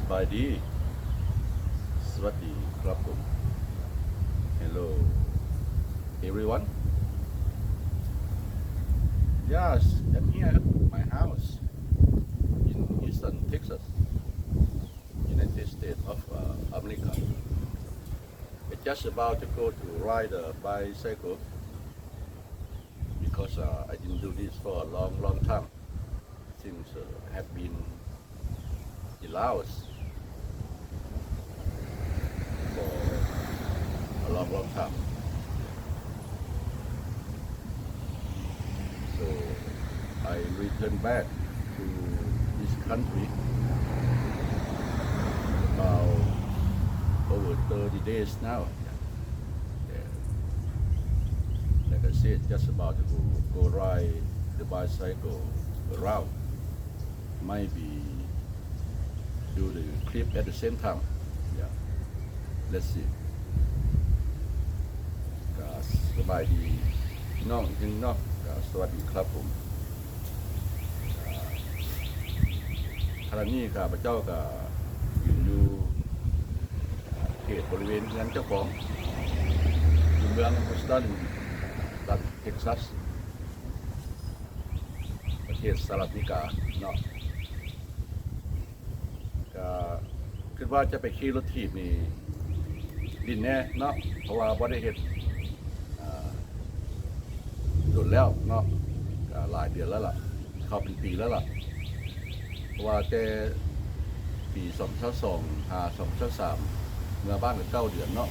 ສະບາຍດີ ສະຫວັດດີຄັບຜົມ Hello everyone. Yes, I'm here at my house in Houston, Texas, United States of, uh, America. I just about to go to ride a bicycle because, uh, I didn't do this for a long, long time. Since, uh, I have been in Laos for a long, long time. So I return back to this country about over thirty days now. Yeah. Like I said, just about to go, go ride the bicycle around. Maybe do the clip at the same time. Yeah. Let's see. ກໍສະບາຍດີພີ່ນ້ອງອີກເທື່ອໜຶ່ງເນາະ ກໍສະຫວັດດີຄັບຜົມ. ຂະນະນີ້ຂ້າພະເຈົ້າກໍຢືນຢູ່ເຂດບໍລິເວນເຮືອນເຈົ້າຂອງ ຢູ່ເມືອງ Houston ລັດ Texas ປະເທດສະຫະລັດອາເມລິກາເນາະ. ກໍຄິດວ່າຈະໄປຂີ່ລົດຖີບນີ້ຫຼິ້ນແດ່ເນາະ ເພາະວ່າບໍ່ໄດ້ເຮັດ ອ່າ ດົນແລ້ວເນາະ ກໍຫຼາຍເດືອນແລ້ວລະ ເຂົ້າເປັນປີແລ້ວລະ ເພາະວ່າແຕ່ປີສອງພັນຊາວສອງຫາສອງພັນຊາວສາມ ເມືອບ້ານກໍເກົ້າເດືອນເນາະ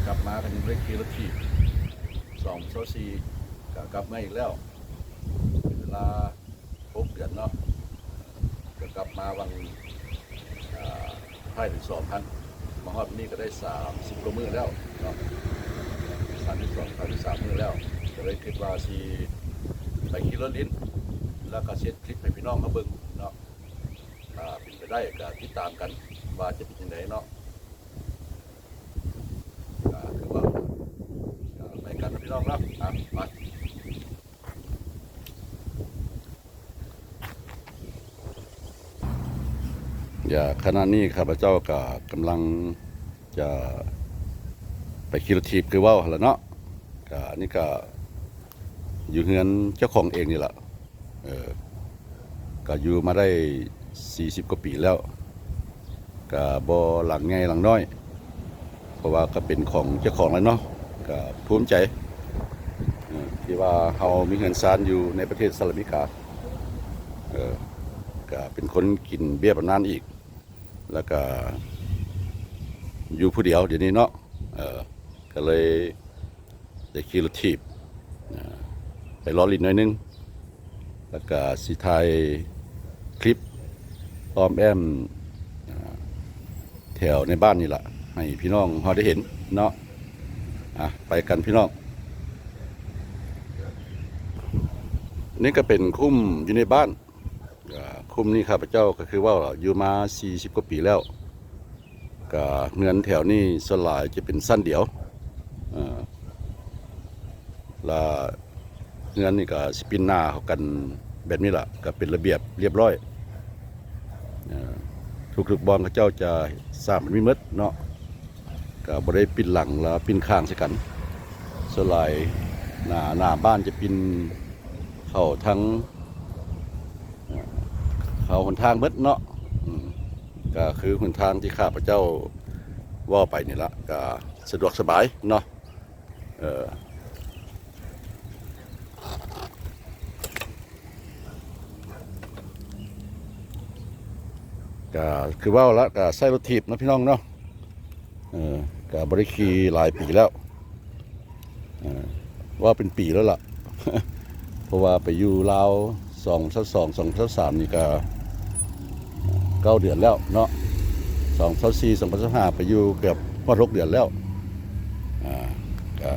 ກັບມາກໍຍັງບໍ່ໄດ້ຂີ່ລົດຖີບ ສອງພັນຊາວສີ່ ກໍກັບມາອີກແລ້ວ ເປັນເວລາ ຫົກເດືອນເນາະ ກໍກັບມາຫວ່າງ ອ່າ ທ້າຍເດືອນສອງຫັ້ນ ມາຮອດນີ້ກໍໄດ້ສາມສິບກວ່າມື້ແລ້ວເນາະ ສາມສິບສອງ ສາມສິບສາມມື້ແລ້ວ ກໍເລີຍຄິດວ່າຊິໄປຂີ່ລົດຫຼິ້ນ ແລ້ວກໍເຮັດຄລິບໃຫ້ພີ່ນ້ອງເຮົາເບິ່ງເນາະ ຖ້າເປັນໄປໄດ້ກໍຕິດຕາມກັນວ່າຈະເປັນຈັ່ງໃດເນາະ ກໍຄືວ່າ ກໍໄປກັນເນາະພີ່ນ້ອງເນາະ ອ່ະ ໄປ. ຢ່າ ຂະນະນີ້ຂ້າພະເຈົ້າກະກຳລັງຈະໄປຂີ່ລົດຖີບຄືເວົ້າຫັ້ນລະເນາະ ກະອັນນີ້ກະຢູ່ເຮືອນເຈົ້າຂອງເອງນີ້ລະ ເອີ ກະຢູ່ມາໄດ້ສີ່ສິບກວ່າປີແລ້ວ ກະບໍ່ຫຼັງໃຫຍ່ຫຼັງນ້ອຍ ເພາະວ່າກໍເປັນຂອງເຈົ້າຂອງແລ້ວເນາະ ກໍພູມໃຈ ເອີ ທີ່ວ່າເຮົາມີເຮືອນຊານຢູ່ໃນປະເທດສະຫະລັດອາເມລິກາ ເອີ ກໍເປັນຄົນກິນເບ້ຍບຳນານອີກ ແລ້ວກໍຢູ່ຜູ້ດຽວດຽວນີ້ເນາະ ເອີ ກໍເລີຍ ໄດ້ຂີ່ລົດຖີບ ອ່າ ໄປເລາະຫຼິ້ນໜ້ອຍໜຶ່ງ ແລ້ວກະຊິຖ່າຍຄລິບອ້ອມແອ້ມ ອ່າ ແຖວໃນບ້ານນີ້ລະ ໃຫ້ພີ່ນ້ອງເຮົາໄດ້ເຫັນເນາະ ອ່າ ໄປກັນພີ່ນ້ອງ ນີ້ກໍເປັນຄຸ້ມຢູ່ໃນບ້ານ ອ່າ ຄຸ້ມນີ້ຂ້າພະເຈົ້າກໍຄືເວົ້າລະ ຢູ່ມາສີ່ສິບກວ່າປີແລ້ວ ກະເຮືອນແຖວນີ້ສ່ວນຫຼາຍຈະເປັນຊັ້ນດຽວ ເອີ ລະເຮືອນນີ້ກະຊິປິ່ນໜ້າເຂົ້າກັນແບບນີ້ລະ ກະເປັນລະບຽບລຽບຮ້ອຍ ເອີ ທຸກໆບ່ອນເຂົາເຈົ້າຈະສ້າງແບບນີ້ໝົດເນາະ ກະບໍ່ໄດ້ປິ່ນຫຼັງລະປິ່ນຂ້າງໃສ່ກັນ ສ່ວນຫຼາຍໜ້າ ໜ້າບ້ານຈະປິ່ນເຂົ້າທາງ ເຂົ້າຫົນທາງເໝິດເນາະ ອືມ ກະຄືຫົນທາງທີ່ຂ້າພະເຈົ້າເວົ້າໄປນີ້ລະ ກະສະດວກສະບາຍເນາະ ເອີ ກະຄືເວົ້າລະ ກະໃຊ້ລົດຖີບເນາະພີ່ນ້ອງເນາະ ເອີ ກະບໍ່ໄດ້ຂີ່ຫຼາຍປີແລ້ວ ເອີ ວ່າເປັນປີແລ້ວລະ ເພາະວ່າໄປຢູ່ລາວ ສອງພັນຊາວສອງ ສອງພັນຊາວສາມນີ້ກະເກົ້າເດືອນແລ້ວເນາະ ສອງພັນຊາວສີ່ ສອງພັນຊາວຫ້າ ໄປຢູ່ເກືອບຮອດຫົກເດືອນແລ້ວ ອ່າ ກະ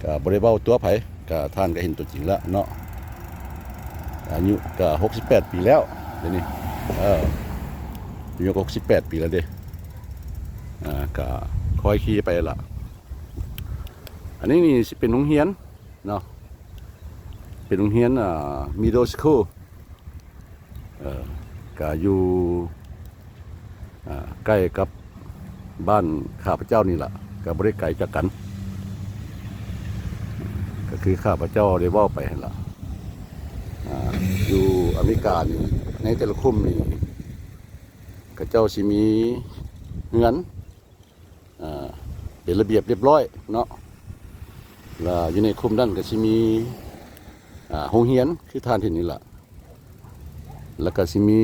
ກະບໍ່ໄດ້ເວົ້າຕົວະໃຜ ກະທ່ານກະເຫັນຕົວຈິງແລ້ວເນາະ ອາຍຸກະຫົກສິບແປດປີແລ້ວ ດຽວນີ້ ເອີ ອາຍຸຫົກສິບແປດປີແລ້ວເດ້ ອ່າ ກະຄ່ອຍຂີ່ໄປລະ ອັນນີ້ນີ້ຊິເປັນໂຮງຮຽນເນາະ ເປັນໂຮງຮຽນ ອ່າ middle school ເອີ ກະຢູ່ ອ່າ ໃກ້ກັບບ້ານຂ້າພະເຈົ້ານີ້ລະ ກະບໍ່ໄດ້ໄກຈາກກັນ ກະຄືຂ້າພະເຈົ້າໄດ້ເວົ້າໄປຫັ້ນລະ. ອ່າ ຢູ່ອາເມລິການີ້ ໃນແຕ່ລະຄຸ້ມນີ້ ເຂົາເຈົ້າຊິມີເຮືອນ ອ່າ ເປັນລະບຽບລຽບຮ້ອຍເນາະ ລະຢູ່ໃນຄຸ້ມນັ້ນກະຊິມີ ອ່າ ໂຮງຮຽນ ຄືທ່ານເຫັນນີ້ລະ ລະກະຊິມີ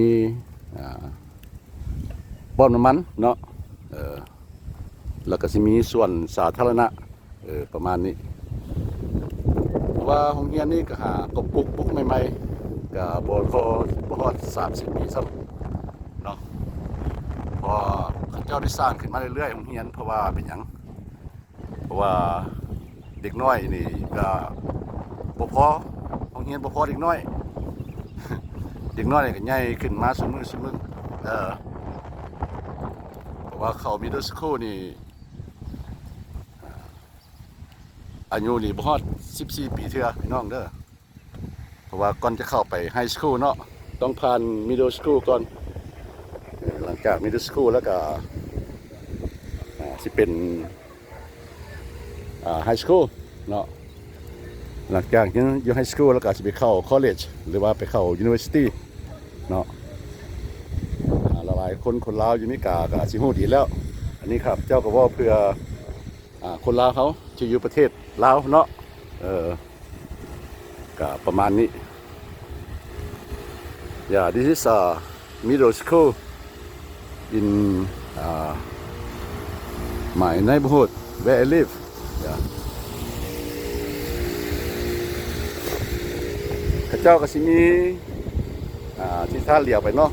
ອ່າ ປ້ຳນ້ຳມັນເນາະ ເອີ ລະກະຊິມີສວນສາທາລະນະ ເອີ ປະມານນີ້. ເພາະວ່າໂຮງຮຽນນີ້ກະຫາກະປຸກ ປຸກໃໝ່ໆ ກະບໍ່ ບໍ່ ບໍ່ຮອດສາມສິບປີຊ້ຳເນາະ ເພາະວ່າເຂົາເຈົ້າໄດ້ສ້າງຂຶ້ນມາເລື້ອຍໆ ໂຮງຮຽນ. ເພາະວ່າເປັນຫຍັງ? ເພາະວ່າເດັກນ້ອຍນີ້ກະບໍ່ພໍ ໂຮງຮຽນບໍ່ພໍເດັກນ້ອຍ ເດັກນ້ອຍນີ້ກະໃຫຍ່ຂຶ້ນມາຊຸມື້ ຊຸມື້ ເອີ ເພາະວ່າເຂົ້າ middle school ນີ້ ອາຍຸນີ້ບໍ່ຮອດສິບສີ່ປີເທື່ອ ພີ່ນ້ອງເດີ. ເພາະວ່າກ່ອນຈະເຂົ້າໄປ high school ເນາະ ຕ້ອງຜ່ານ middle school ກ່ອນ ເອີ ຫຼັງຈາກ middle school ແລ້ວກະ ອ່າ ຊິເປັນ ອ່າ high school ເນາະ. ຫຼັງຈາກຢູ່ high school ແລ້ວກະຊິໄປເຂົ້າ college ຫຼືວ່າໄປເຂົ້າ university ເນາະ. ອ່າ ຫຼາຍໆຄົນ ຄົນລາວຢູ່ອາເມລິກາກະຊິຮູ້ດີແລ້ວ. ອັນນີ້ຂ້າພະເຈົ້າກະເວົ້າເພື່ອ ອ່າ ຄົນລາວເຮົາທີ່ຢູ່ປະເທດລາວເນາະ ເອີ ກະປະມານນີ້. Yeah, this is a middle school in, uh, my neighborhood where I live. Yeah. ເຂົາເຈົ້າກະຊິມີ ອ່າ ທີ່ທ່ານຫຼຽວໄປເນາະ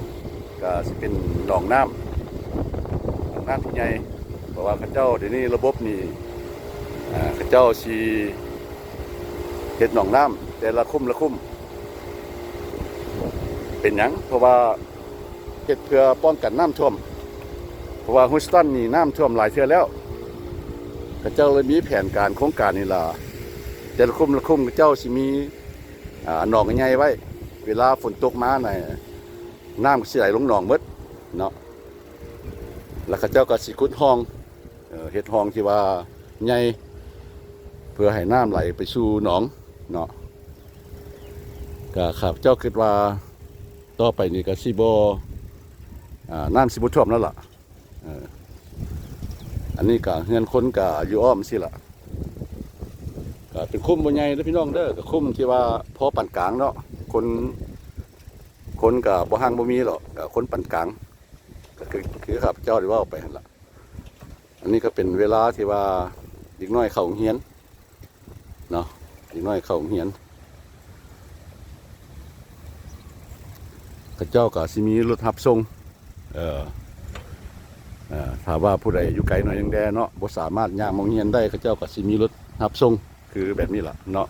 ກະຊິເປັນໜອງນ້ຳ ໜອງນ້ຳທີ່ໃຫຍ່ ເພາະວ່າເຂົາເຈົ້າດຽວນີ້ລະບົບນີ້ ອ່າ ເຂົາເຈົ້າຊິເຮັດໜອງນ້ຳແຕ່ລະຄຸ້ມລະຄຸ້ມ. ເປັນຫຍັງ? ເພາະວ່າເຮັດເພື່ອປ້ອງກັນນ້ຳຖ້ວມ ເພາະວ່າ Houston ນີ້ນ້ຳຖ້ວມຫຼາຍເທື່ອແລ້ວ ເຂົາເຈົ້າເລີຍມີແຜນການໂຄງການນີ້ລະ ແຕ່ລະຄຸ້ມລະຄຸ້ມເຂົາເຈົ້າຊິມີ ອ່າ ໜອງໃຫຍ່ໄວ້ ເວລາຝົນຕົກມານະ ນ້ຳກະຊິໄຫຼລົງໜອງໝົດເນາະ. ລະເຂົາເຈົ້າກະຊິຂຸດຮ່ອງ ເອີ ເຮັດຮ່ອງທີ່ວ່າໃຫຍ່ ເພື່ອໃຫ້ນ້ຳໄຫຼໄປສູ່ໜອງເນາະ. ກະຂ້າພະເຈົ້າຄິດວ່າຕໍ່ໄປນີ້ກະຊິບໍ່ ອ່າ ນ້ຳຊິບໍ່ຖ້ວມແລ້ວລະ. ເອີ ອັນນີ້ກະເຮືອນຄົນກະຢູ່ອ້ອມຊີ້ລະ ກະເປັນຄຸ້ມບໍ່ໃຫຍ່ເດີພີ່ນ້ອງເດີ ກະຄຸ້ມທີ່ວ່າພໍປານກາງເນາະ. ຄົນ ຄົນກະບໍ່ຮັ່ງບໍ່ມີດອກ ກະຄົນປານກາງ ກະຄື ຄືຂ້າພະເຈົ້າໄດ້ເວົ້າໄປຫັ້ນລະ. ອັນນີ້ກະເປັນເວລາທີ່ວ່າເດັກນ້ອຍເຂົ້າໂຮງຮຽນເນາະ ເດັກນ້ອຍເຂົ້າໂຮງຮຽນ ເຂົາເຈົ້າກະຊິມີລົດຮັບສົ່ງ ເອີ ເອີ ຖ້າວ່າຜູ້ໃດຢູ່ໄກໜ້ອຍໜຶ່ງແດ່ເນາະ ບໍ່ສາມາດຍ່າງມາໂຮງຮຽນໄດ້ ເຂົາເຈົ້າກະຊິມີລົດຮັບສົ່ງ ຄືແບບນີ້ລະເນາະ.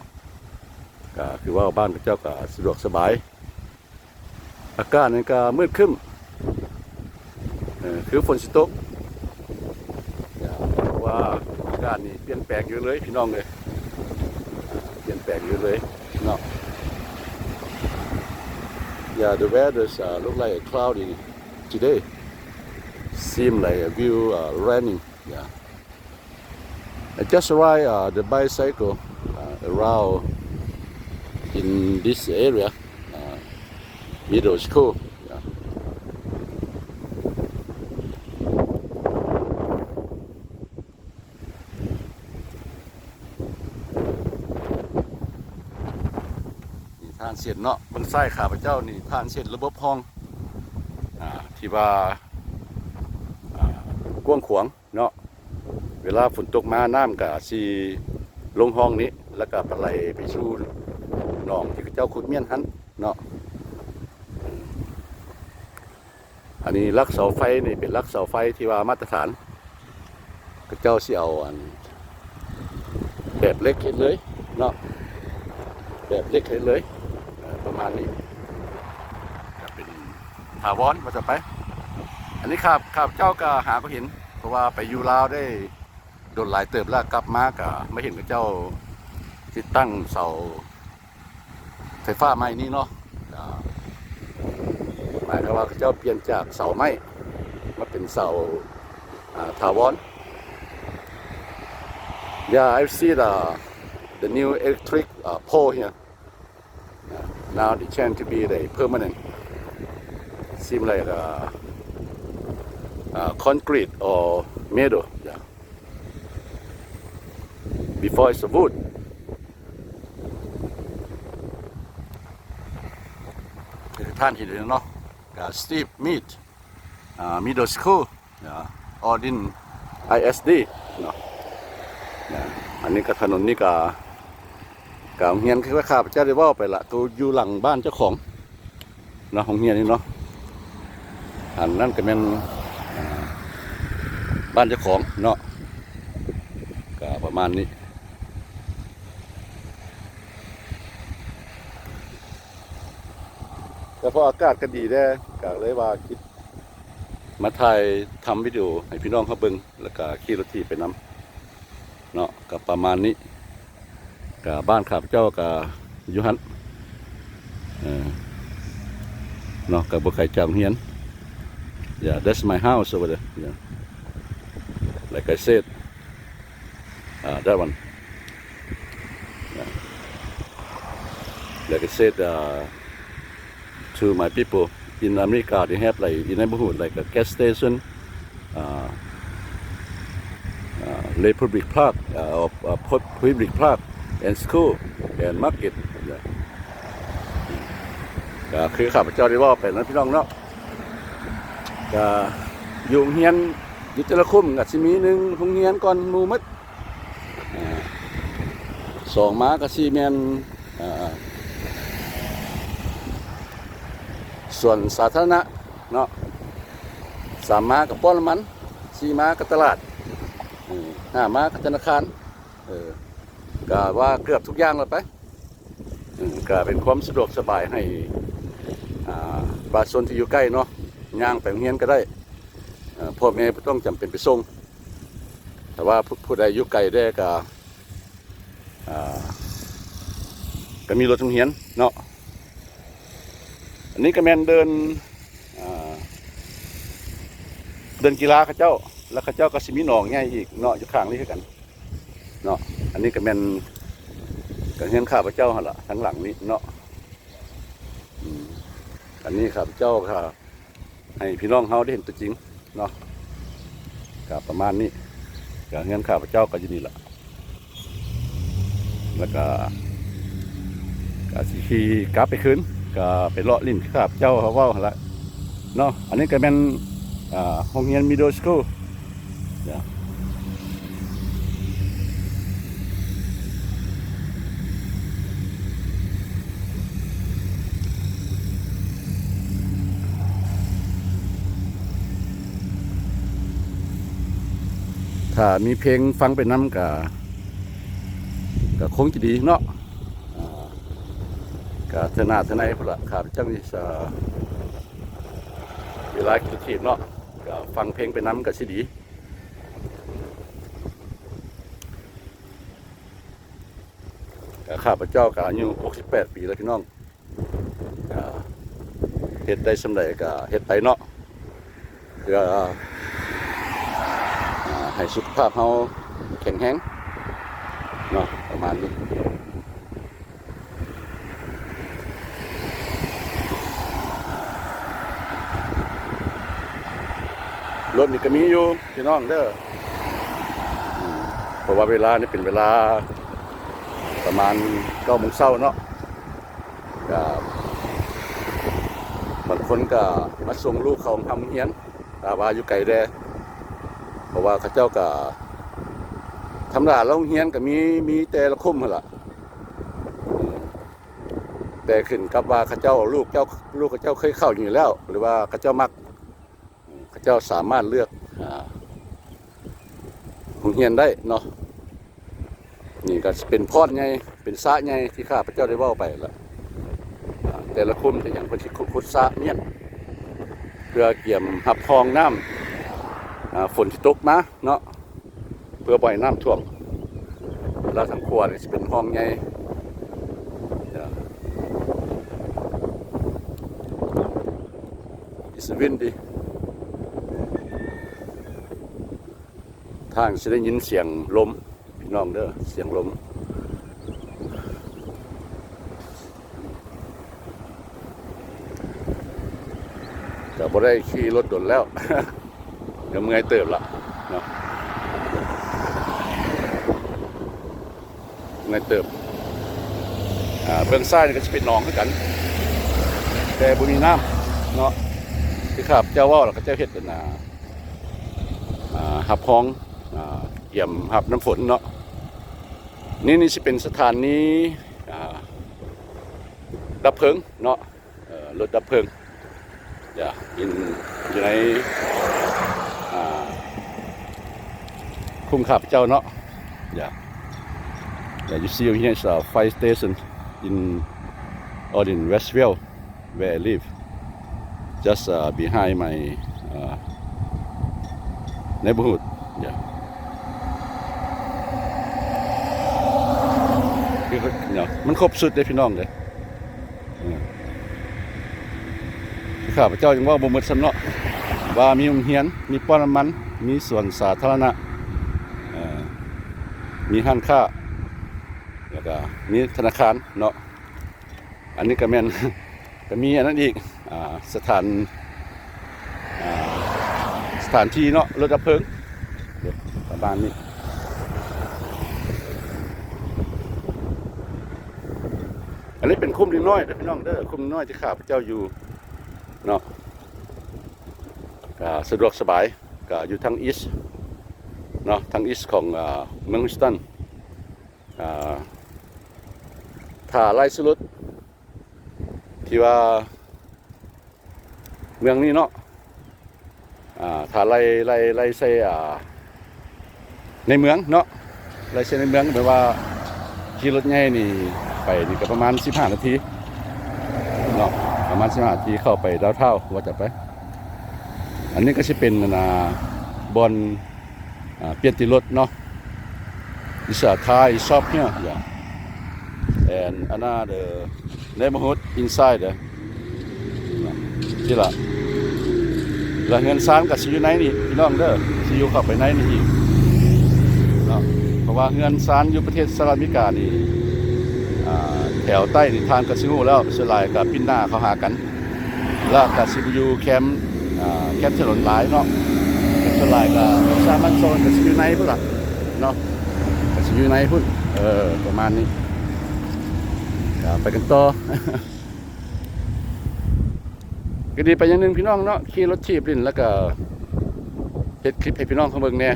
ກະຄືວ່າບ້ານເຂົາເຈົ້າກະສະດວກສະບາຍ ອາກາດນີ້ກະມືດຄຶ້ມ ເອີ ຄືຝົນຊິຕົກ ເພາະວ່າອາກາດນີ້ປ່ຽນແປງຢູ່ເລີຍພີ່ນ້ອງເອີຍ ປ່ຽນແປງຢູ່ເລີຍເນາະ. Yeah, the weather's, uh, look like cloudy today. Seem like a will, uh, raining. Yeah. I just ride, uh, the bicycle, uh, around in this area, uh, middle school. Yeah. ນີ້ທາງເສັ້ນເນາະ ເບິ່ງຊ້າຍຂ້າພະເຈົ້ານີ້ ທາງເສັ້ນລະບົບຮ່ອງ ອ່າ ທີ່ວ່າ ອ່າ ກວ້າງຂວາງເນາະ. ເວລາຝົນຕົກມາ ນ້ຳກະຊິລົງຮ່ອງນີ້ ແລ້ວກະໄຫຼໄປສູ່ໜອງທີ່ເຂົາເຈົ້າຂຸດມ້ຽນຫັ້ນເນາະ. ອັນນີ້ຫຼັກເສົາໄຟນີ້ເປັນຫຼັກເສົາໄຟທີ່ວ່າມາດຕະຖານ ເຂົາເຈົ້າຊິເອົາອັນແບບເຫຼັກເຮັດເລີຍເນາະ ແບບເຫຼັກເຮັດເລີຍ ເອີ ປະມານນີ້ ກະເປັນຖາວອນວ່າຊະໄປ. ອັນນີ້ຂ້າ ຂ້າພະເຈົ້າກະຫາບໍ່ເຫັນ ເພາະວ່າໄປຢູ່ລາວໄດ້ດົນຫຼາຍເຕີບແລ້ວ ກັບມາກະມາເຫັນເຂົາເຈົ້າຕິດຕັ້ງເສົາ ໄຟຟ້າໃໝ່ນີ້ເນາະ ກະມ ເພາະວ່າເຂົາເຈົ້າປ່ຽນຈາກເສົາໄມ້ມາເປັນເສົາ ອ່າ ຖາວອນ. Yeah, I've seen the, the new electric, uh, pole here. Yeah, now they change to be the permanent. Seem like, uh, uh, concrete or metal. Yeah. Before it's a wood. ທ່ານເຫັນເນາະ ກະ Steve Mead, ອ່າ Middle School, ອ່າ Odin ISD ເນາະ. ອັນນີ້ກະ ຖະໜົນນີ້ກະ ກະໂຮງຮຽນ ຄືຂ້າພະເຈົ້າໄດ້ເວົ້າໄປລະ ໂຕຢູ່ຫຼັງບ້ານເຈົ້າຂອງເນາະ ໂຮງຮຽນນີ້ເນາະ. ອັນນັ້ນກະແມ່ນ ອ່າ ບ້ານເຈົ້າຂອງເນາະ ກະປະມານນີ້. ແຕ່ພໍອາກາດກະດີແດ່ ກະເລີຍວ່າຄິດມາຖ່າຍທຳວິດີໂອໃຫ້ພີ່ນ້ອງເຮົາເບິ່ງ ແລ້ວກະຂີ່ລົດຖີບໄປນຳເນາະ ກະປະມານນີ້. ກະບ້ານຂ້າພະເຈົ້າກະຢູ່ຫັ້ນ ເອີ ເນາະ ກະບໍ່ໄກຈາກໂຮງຮຽນ. Yeah, that's my house over there. Yeah. Like I said, uh, that one. Yeah. Like I said, uh, to my people in America, they have, like, in neighborhood, like a gas station, uh, uh, Republic Park, uh, or, uh, Pu-, Public Park and school and market. Yeah. ກະຄືຂ້າພະເຈົ້າໄດ້ເວົ້າໄປນະ ພີ່ນ້ອງເນາະ ກະຢູ່ໂຮງຮຽນ ຢູ່ແຕ່ລະຄຸ້ມກະຊິມີ ໜຶ່ງ ໂຮງຮຽນກ່ອນໝູ່ໝົດ. ອ່າ ສອງມາກະຊິແມ່ນ ອ່າ ສວນສາທາລະນະເນາະ, ສາມມາກະປ້ຳນ້ຳມັນ, ສີ່ມາກະຕະຫຼາດ, ເອີ ຫ້າມາກະທະນາຄານ. ເອີ ກະວ່າເກືອບທຸກຢ່າງແລ້ວໄປ. ເອີ ກະເປັນຄວາມສະດວກສະບາຍໃຫ້ ອ່າ ປະຊາຊົນທີ່ຢູ່ໃກ້ເນາະ, ຍ່າງໄປໂຮງຮຽນກະໄດ້. ເອີ ພໍ່ແມ່ບໍ່ຕ້ອງຈຳເປັນໄປສົ່ງ. ແຕ່ວ່າຜູ້ ຜູ້ໃດຢູ່ໄກແດ່ກະ ອ່າ ກະມີລົດໂຮງຮຽນເນາະ. ອັນນີ້ກະແມ່ນເດີ່ນ ອ່າ ເດີ່ນກິລາເຂົາເຈົ້າ, ແລ້ວເຂົາເຈົ້າກະຊິມີໜອງໃຫຍ່ອີກເນາະ ຢູ່ຂ້າງນີ້ຄືກັນເນາະ. ອັນນີ້ກະແມ່ນ ກະເຮືອນຂ້າພະເຈົ້າຫັ້ນລະ ທາງຫຼັງນີ້ເນາະ. ອືມ ອັນນີ້ຂ້າພະເຈົ້າກະ ໃຫ້ພີ່ນ້ອງເຮົາໄດ້ເຫັນຕົວຈິງເນາະ, ກະປະມານນີ້. ກະເຮືອນຂ້າພະເຈົ້າກະຢູ່ນີ້ລະ, ແລ້ວກະ ກະຊິຂີ່ກັບໄປຄືນ, ກະໄປເລາະຫຼິ້ນ ຄືຂ້າພະເຈົ້າເວົ້າຫັ້ນລະເນາະ. ອັນນີ້ກະແມ່ນ ອ່າ ໂຮງຮຽນ Middle School. ຖ້າມີເພງຟັງໄປນຳກະ ກະຄົງຈະດີເນາະ. ອ່າ ກະເທື່ອໜ້າເທື່ອໃນພຸ້ນລະ ຂ້າພະເຈົ້ານີ້ຈະ ເວລາຂີ່ລົດຖີບເນາະ ກະຟັງເພງໄປນຳກະຊິດີ. ກະຂ້າພະເຈົ້າກະອາຍຸຫົກສິບແປດປີແລ້ວພີ່ນ້ອງ, ກະເຮັດໄດ້ສ່ຳໃດກະເຮັດໄປເນາະ ເພື່ອ ອ່າ ໃຫ້ສຸຂະພາບເຮົາແຂງແຮງເນາະ ປະມານນີ້. ລົດນີ້ກະມີຢູ່ພີ່ນ້ອງເດີ, ເພາະວ່າເວລານີ້ເປັນເວລາປະມານເກົ້າໂມງເຊົ້າເນາະ. ກະບາງຄົນກະມາສົ່ງລູກເຂົ້າໂຮງຮຽນ ຖ້າວ່າຢູ່ໄກແດ່ ເພາະວ່າເຂົາເຈົ້າກະ ທຳມະດາແລ້ວໂຮງຮຽນກະມີ ມີແຕ່ລະຄຸ້ມຫັ້ນລະ. ແຕ່ຂຶ້ນກັບວ່າເຂົາເຈົ້າ ລູກເຈົ້າ ລູກເຂົາເຈົ້າເຄີຍເຂົ້າຢູ່ແລ້ວ ຫຼືວ່າເຂົາເຈົ້າມັກ ເຂົາເຈົ້າສາມາດເລືອກ ອ່າ ໂຮງຮຽນໄດ້ເນາະ. ນີ້ກະຊິເປັນພອນໃຫຍ່ ເປັນສະໃຫຍ່ທີ່ຂ້າພະເຈົ້າໄດ້ເວົ້າໄປລະ. ອ່າ ແຕ່ລະຄຸ້ມແຕ່ຫຍັງເພິ່ນຊິຂຸດ ຂຸດສະມ້ຽນ ເພື່ອກຽມຮັບຮອງນ້ຳ ອ່າ ຝົນທີ່ຕົກມາເນາະ. ເພື່ອບໍ່ໃຫ້ນ້ຳຖ້ວມ. ແລ້ວທາງຂວານີ້ຊິເປັນຮ່ອງໃຫຍ່. ເອີ ເອີ ສະວິນດີ ທາງຊິໄດ້ຍິນສຽງລົມ ພີ່ນ້ອງເດີ ສຽງລົມ ກໍບໍ່ໄດ້ຂີ່ລົດດົນແລ້ວ ກໍເມື່ອຍເຕີບລະເນາະ ເມື່ອຍເຕີບ. ອາ ເບື້ອງຊ້າຍນີ້ກໍຊິເປັນໜອງຄືກັນ ແຕ່ບໍ່ມີນ້ຳເນາະ ທີ່ຂ້າພະເຈົ້າເວົ້າລະ ເຂົາເຈົ້າເຮັດອັນນ່າ ອາ ຮັບຮອງ ອາ ກຽມຮັບນ້ຳຝົນເນາະ. ນີ້ ນີ້ຊິເປັນສະຖານີ ອາ ດັບເພີງເນາະ ເອີ ລົດດັບເພີງ ຢາ ຢູ່ ຢູ່ໃນ ອາ ຄຸ້ມຂ້າພະເຈົ້າເນາະ ຢາ ຢາ you see over here is a fire station in, or in Westville where I live, just, uh, behind my, uh, neighborhood. Yeah. ຄື ມັນຄົບຊຸດເດ້ພີ່ນ້ອງເດ້ ເອີ ຂ້າພະເຈົ້າຍັງເວົ້າບໍ່ໝົດຊ້ຳເນາະ ວ່າມີໂຮງຮຽນ ມີປ້ຳນ້ຳມັນ ມີສວນສາທາລະນະ ເອີ ມີຮ້ານຄ້າ ແລ້ວກະມີທະນາຄານເນາະ. ອັນນີ້ກໍແມ່ນ ກໍມີອັນນັ້ນອີກ ອາ ສະຖານ ອາ ສະຖານທີ່ເນາະ ລົດດັບເພີງ ປະມານນີ້. ອັນນີ້ເປັນຄຸ້ມນ້ອຍເດີພີ່ນ້ອງເດີ ຄຸ້ມນ້ອຍທີ່ຂ້າພະເຈົ້າຢູ່ເນາະ ກໍສະດວກສະບາຍ ກໍຢູ່ທາງ east ເນາະ ທາງ east ຂອງ ອາ ເມືອງ Houston. ອາ ຖ້າໄລ່ສະຫຼຸດທີ່ວ່າເມືອງນີ້ເນາະ ອາ ຖ້າໄລ່ ໄລ່ ໄລ່ໃສ່ ອາ ໃນເມືອງເນາະ ໄລ່ໃສ່ໃນເມືອງ ແບບວ່າຂີ່ລົດໃຫຍ່ນີ້ໄປນີ້ກໍປະມານສິບຫ້ານາທີເນາະ ປະມານສິບຫ້ານາທີເຂົ້າໄປດາວທາວ ວ່າຈະໄປ. ອັນນີ້ກໍຊິເປັນ ອັນນ່າ ບ່ອນ ອາ ປ່ຽນຕີລົດເນາະ It's a Thai shop here, yeah. And another neighborhood inside there. ທີ່ລະ ລະເຮືອນຊານກໍຊິຢູ່ໃນນີ້ພີ່ນ້ອງເດີ ຊິຢູ່ເຂົ້າໄປໃນນີ້ອີກເນາະ ເພາະວ່າເຮືອນຊານຢູ່ປະເທດສະຫະລັດອາເມລິການີ້ ອາ ແຖວໃຕ້ນີ້ທ່ານກໍຊິຮູ້ແລ້ວ ສ່ວນຫຼາຍກໍປິ່ນໜ້າເຂົ້າຫາກັນ. ແລ້ວກະຊິຢູ່ແຄມ ອາ ແຄມຖະໜົນຫຼາຍເນາະ ສ່ວນຫຼາຍກະສາມັນໂຊນກະຊິຢູ່ໃນພຸ້ນລະເນາະ ກະຊິຢູ່ໃນພຸ້ນ ເອີ ປະມານນີ້ ກະໄປກັນຕໍ່. ກະດີໄປຢ່າງໜຶ່ງພີ່ນ້ອງເນາະ ຂີ່ລົດຖີບຫຼິ້ນ ແລ້ວກະເຮັດຄລິບໃຫ້ພີ່ນ້ອງເຂົາເບິ່ງແດ່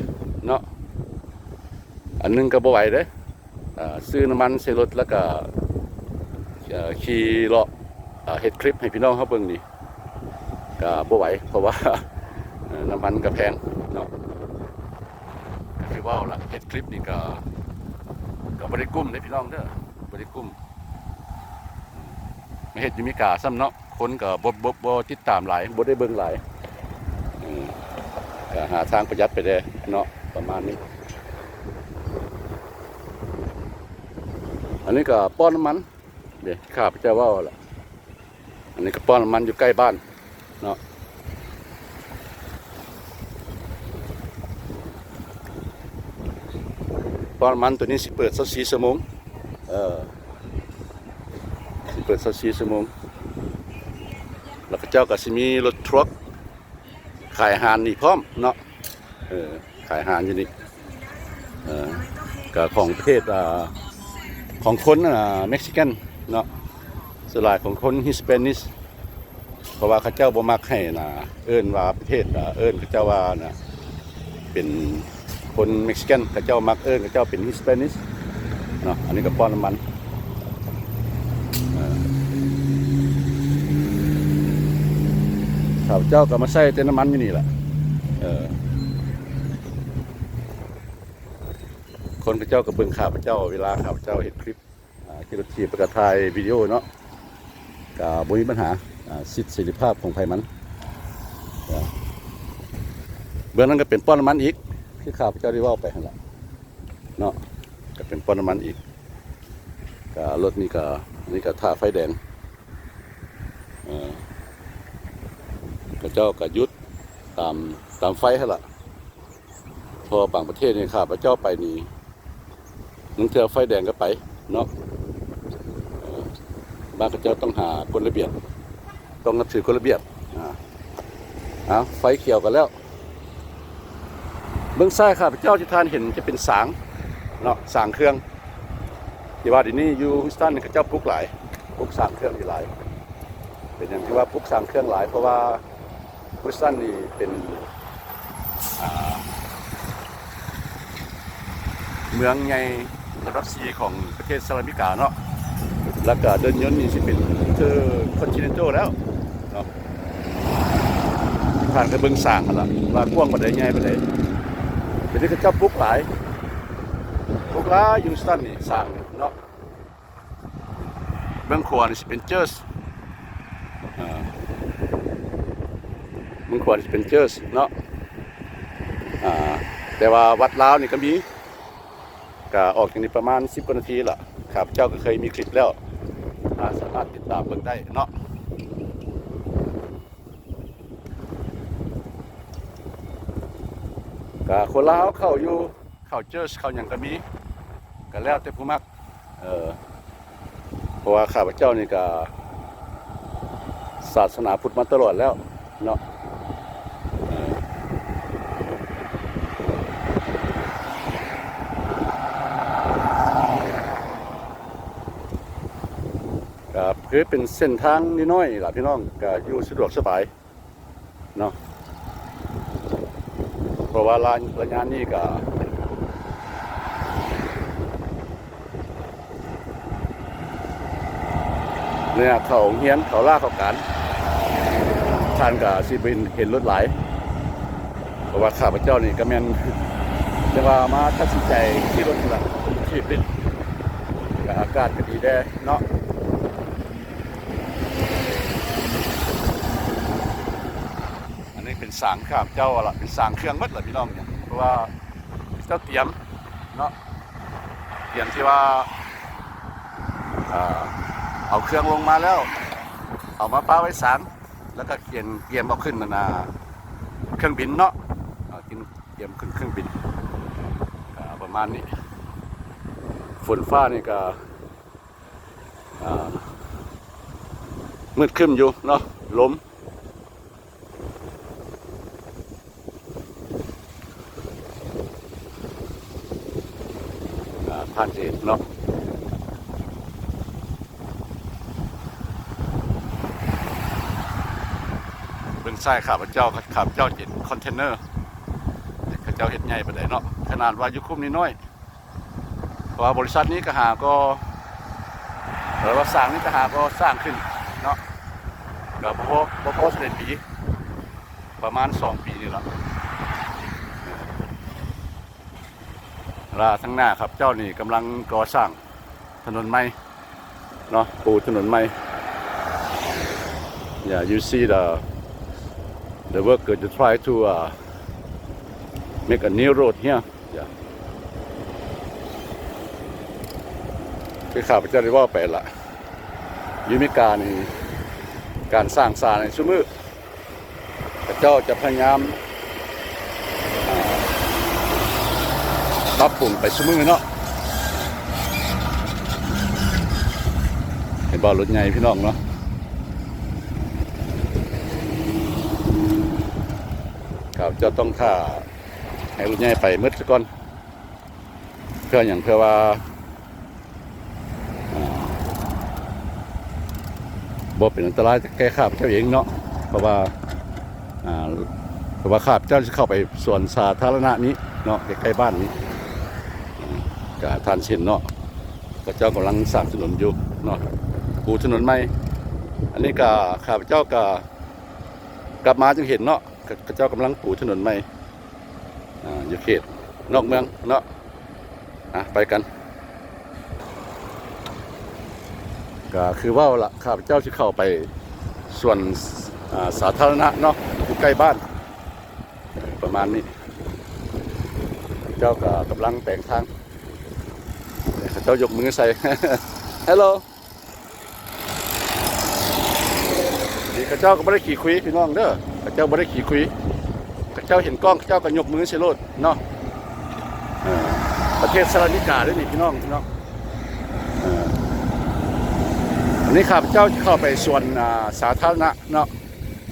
ເນາະ ອັນໜຶ່ງກະບໍ່ໄຫວເດ້. ອາ ຊື້ນ້ຳມັນໃສ່ລົດ ແລ້ວກະ ເອີ ຂີ່ເລາະ ອາ ເຮັດຄລິບໃຫ້ພີ່ນ້ອງເຮົາເບິ່ງນີ້ ກະບໍ່ໄຫວ ເພາະວ່າ ເອີ ນ້ຳມັນກະແພງເນາະ ຄືເວົ້າລະ ເຮັດຄລິບນີ້ກະ ກະບໍ່ໄດ້ກຸ້ມເດ້ພີ່ນ້ອງເດີ ບໍ່ໄດ້ກຸ້ມ ມາເຮັດຢູ່ເມກາຊ້ຳເນາະ ຄົນກໍບໍ່ ບໍ່ ບໍ່ຕິດຕາມຫຼາຍ ບໍ່ໄດ້ເບິ່ງຫຼາຍ ເອີ ກໍຫາທາງປະຢັດໄປແດ່ເນາະ ປະມານນີ້. ອັນນີ້ກໍປ້ຳນ້ຳມັນ ເດ້ ຂ້າພະເຈົ້າເວົ້າລະ ອັນນີ້ກໍປ້ຳນ້ຳມັນຢູ່ໃກ້ບ້ານເນາະ. ປ້ຳນ້ຳມັນໂຕນີ້ຊິເປີດຊາວສີ່ຊົ່ວໂມງ ເອີ ຊິເປີດຊາວສີ່ຊົ່ວໂມງ ແລ້ວເຂົາເຈົ້າກໍຊິມີລົດທຣັກຂາຍອາຫານນີ້ພ້ອມເນາະ ເອີ ຂາຍອາຫານຢູ່ນີ້ ເອີ ກໍຂອງປະເທດ ອາ ຂອງຄົນ ອາ ເມັກຊິກັນເນາະ ສ່ວນຫຼາຍຂອງຄົນຮິສແປນິດ ເພາະວ່າເຂົາເຈົ້າບໍ່ມັກໃຫ້ນະ ເອີ້ນວ່າປະເທດ ເອີ້ນເຂົາເຈົ້າວ່ານະ ເປັນຄົນເມັກຊິກັນ ເຂົາເຈົ້າມັກເອີ້ນເຂົາເຈົ້າເປັນຮິສແປນິດເນາະ. ອັນນີ້ກໍປ້ຳນ້ຳມັນ ເອີ ຂ້າພະເຈົ້າກໍມາໃສ່ແຕ່ນ້ຳມັນຢູ່ນີ້ລະ ເອີ ຄົນເຂົາເຈົ້າກໍເບິ່ງຂ້າພະເຈົ້າ ເວລາຂ້າພະເຈົ້າເຮັດຄລິບ ອາ ຂີ່ລົດຖີບ ແລ້ວກໍຖ່າຍວິດີໂອເນາະ ກໍບໍ່ມີບັນຫາ ອາ ສິດເສລີພາບຂອງໃຜມັນ. ເບື້ອງນັ້ນກໍເປັນປ້ຳນ້ຳມັນອີກ ຄືຂ້າພະເຈົ້າໄດ້ເວົ້າໄປຫັ້ນລະເນາະ ກໍເປັນປ້ຳນ້ຳມັນອີກ ກໍລົດນີ້ກໍ ນີ້ກໍຖ້າໄຟແດງ ເອີ ເອີ ເຂົາເຈົ້າກໍຢຸດຕາມ ຕາມໄຟຫັ້ນລະ. ເພາະວ່າບາງປະເທດນີ້ ຂ້າພະເຈົ້າໄປນີ້ ລາງເທື່ອໄຟແດງກໍໄປເນາະ. ເອີ ບ້ານເຂົາເຈົ້າຕ້ອງຫາກົດລະບຽບ ຕ້ອງນັບຖືກົດລະບຽບ. ອາ ເອົາ ໄຟຂຽວກັນແລ້ວ. ເບື້ອງຊ້າຍຂ້າພະເຈົ້າທີ່ທ່ານເຫັນຈະເປັນສາງເນາະ ສາງເຄື່ອງ ທີ່ວ່າດຽວນີ້ຢູ່ Houston ນີ້ ເຂົາເຈົ້າປຸກຫຼາຍ ປຸກສາງເຄື່ອງນີ້ຫຼາຍ. ເປັນຫຍັງທີ່ວ່າປຸກສາງເຄື່ອງຫຼາຍ? ເພາະວ່າ Houston ນີ້ເປັນ ອ່າ ເມືອງໃຫຍ່ລຳດັບສີ່ຂອງປະເທດສະຫະລັດອາເມລິກາເນາະ, ແລ້ວກະເດີ່ນຍົນນີ້ຊິເປັນ Intercontinental ແລ້ວເນາະ. ຜ່ານໄປເບິ່ງສາງຫັ້ນລະ ວ່າກວ້າງປານໃດ ໃຫຍ່ປານໃດ. ດຽວນີ້ເຂົາເຈົ້າປຸກຫຼາຍ ປຸກຫຼາຍຢູ່ Houston ນີ້ ສາງເນາະ. ເບື້ອງຂວານີ້ຊິເປັນ Church ເອີ ເບື້ອງຂວານີ້ຊິເປັນ Church ເນາະ. ອາ ແຕ່ວ່າວັດລາວນີ້ກໍມີ ກະອອກຈາກນີ້ປະມານສິບກວ່ານາທີລະ. ຂ້າພະເຈົ້າກໍເຄີຍມີຄລິບແລ້ວ ອາ ສາມາດຕິດຕາມເບິ່ງໄດ້ເນາະ. ກະຄົນລາວເຂົ້າຢູ່ ເຂົ້າ Church ເຂົ້າຫຍັງກໍມີ ກໍແລ້ວແຕ່ຜູ້ມັກ. ເອີ ເພາະວ່າຂ້າພະເຈົ້ານີ້ກໍສາສະໜາພຸດມາຕະຫຼອດແລ້ວເນາະ. ເອີ ກໍຄືເປັນເສັ້ນທາງນ້ອຍໆນີ້ລະພີ່ນ້ອງ ກໍຢູ່ສະດວກສະບາຍ ເນາະ. ເພາະວ່າລະ ລະຍະນີ້ກະ ເວລາເຂົ້າໂຮງຮຽນ ເຂົ້າລາເຂົ້າການ ທ່ານກະຊິບໍ່ເຫັນ ເຫັນລົດຫຼາຍ. ເພາະວ່າຂ້າພະເຈົ້ານີ້ກະແມ່ນ ຈັ່ງວ່າມາຕັດສິນໃຈຂີ່ລົດນີ້ລະ ຊີວິດ ກະອາກາດກະດີແດ່ເນາະ. ອັນນີ້ເປັນສາງຂ້າພະເຈົ້າລະ ເປັນສາງເຄື່ອງໝົດລະພີ່ນ້ອງ. ເພາະວ່າເຈົ້າຕຽມເນາະ ຕຽມທີ່ວ່າ ເອົາເຄື່ອງລົງມາແລ້ວ ເອົາມາປະໄວ້ສາງ ແລ້ວກໍຂຽນກຽມເອົາຂຶ້ນອັນນ່າ ເຄື່ອງບິນເນາະ ເອົາ ກຽມຂຶ້ນເຄື່ອງບິນ ກໍປະມານນີ້. ຝົນຟ້ານີ້ກໍ ອ່າ ມືດຄຶ້ມຢູ່ເນາະ ລົມ ອ່າ ຜ່ານຈະເຫັນເນາະ. ເບື້ອງຊ້າຍຂ້າພະເຈົ້າ ຂ້າພະເຈົ້າເຫັນຄອນເທນເນີ ເຂົາເຈົ້າເຮັດໃຫຍ່ປານໃດເນາະ ຂະໜາດວ່າຢູ່ຄຸ້ມນ້ອຍໆ. ເພາະວ່າບໍລິສັດນີ້ກໍຫາກໍ ເອີ ວ່າສ້າງນີ້ກໍຫາກໍສ້າງຂຶ້ນເນາະ ກໍບໍ່ພໍ ບໍ່ພໍສິໄດ້ປີ ປະມານສອງປີນີ້ລະ. ລະທາງໜ້າຂ້າພະເຈົ້ານີ້ກຳລັງກໍ່ສ້າງຖະໜົນໃໝ່ເນາະ ປູຖະໜົນໃໝ່. Yeah, you see the, the worker, they try to, uh, make a new road here. ຢ່າ ຄືຂ້າພະເຈົ້າໄດ້ເວົ້າໄປລະ ຢູ່ອາເມລິການີ້ ການສ້າງສານີ້ ຊຸມື້ເຂົາເຈົ້າຈະພະຍາຍາມ ອ່າ ປັບປຸງໄປຊຸມື້ເນາະ. ເຫັນບໍ່ ລົດໃຫຍ່ພີ່ນ້ອງເນາະ ເຂົາເຈົ້າຕ້ອງຖ້າ ໃຫ້ລົດໃຫຍ່ໄປໝົດຊະກ່ອນ. ເພື່ອຫຍັງ? ເພື່ອວ່າ ອ່າ ບໍ່ເປັນອັນຕະລາຍແກ່ຂ້າພະເຈົ້າເອງເນາະ ເພາະວ່າ ອ່າ ເພາະວ່າຂ້າພະເຈົ້າຊິເຂົ້າໄປສວນສາທາລະນະນີ້ເນາະ ໃກ້ໆບ້ານນີ້ ກະທ່ານຊິເຫັນເນາະ ເຂົາເຈົ້າກຳລັງສ້າງຖະໜົນຢູ່ເນາະ ປູຖະໜົນໃໝ່. ອັນນີ້ກະ ຂ້າພະເຈົ້າກະກັບມາຈຶ່ງເຫັນເນາະ ເຂົາເຈົ້າກຳລັງປູຖະໜົນໃໝ່ ອ່າ ຢູ່ເຂດນອກເມືອງເນາະ. ອ່ະ ໄປກັນ ກະຄືເວົ້າລະ ຂ້າພະເຈົ້າຊິເຂົ້າໄປສວນ ອ່າ ສາທາລະນະເນາະ ຢູ່ໃກ້ບ້ານ ປະມານນີ້. ເຈົ້າກະກຳລັງແປງທາງ ເຂົາເຈົ້າຍົກມືໃສ່ Hello. ນີ້ ເຂົາເຈົ້າກໍບໍ່ໄດ້ຂີ້ຄຸຍພີ່ນ້ອງເດີ ເຂົາເຈົ້າບໍ່ໄດ້ຂີ້ຄຸຍ ເຂົາເຈົ້າເຫັນກ້ອງ ເຂົາເຈົ້າກໍຍົກມືໃສ່ໂລດເນາະ. ເອີ ປະເທດສະຫະລັດອາເມລິກາເດີນີ້ພີ່ນ້ອງເນາະ. ເອີ ອັນນີ້ຂ້າພະເຈົ້າຊິເຂົ້າໄປສວນ ອ່າ ສາທາລະນະເນາະ.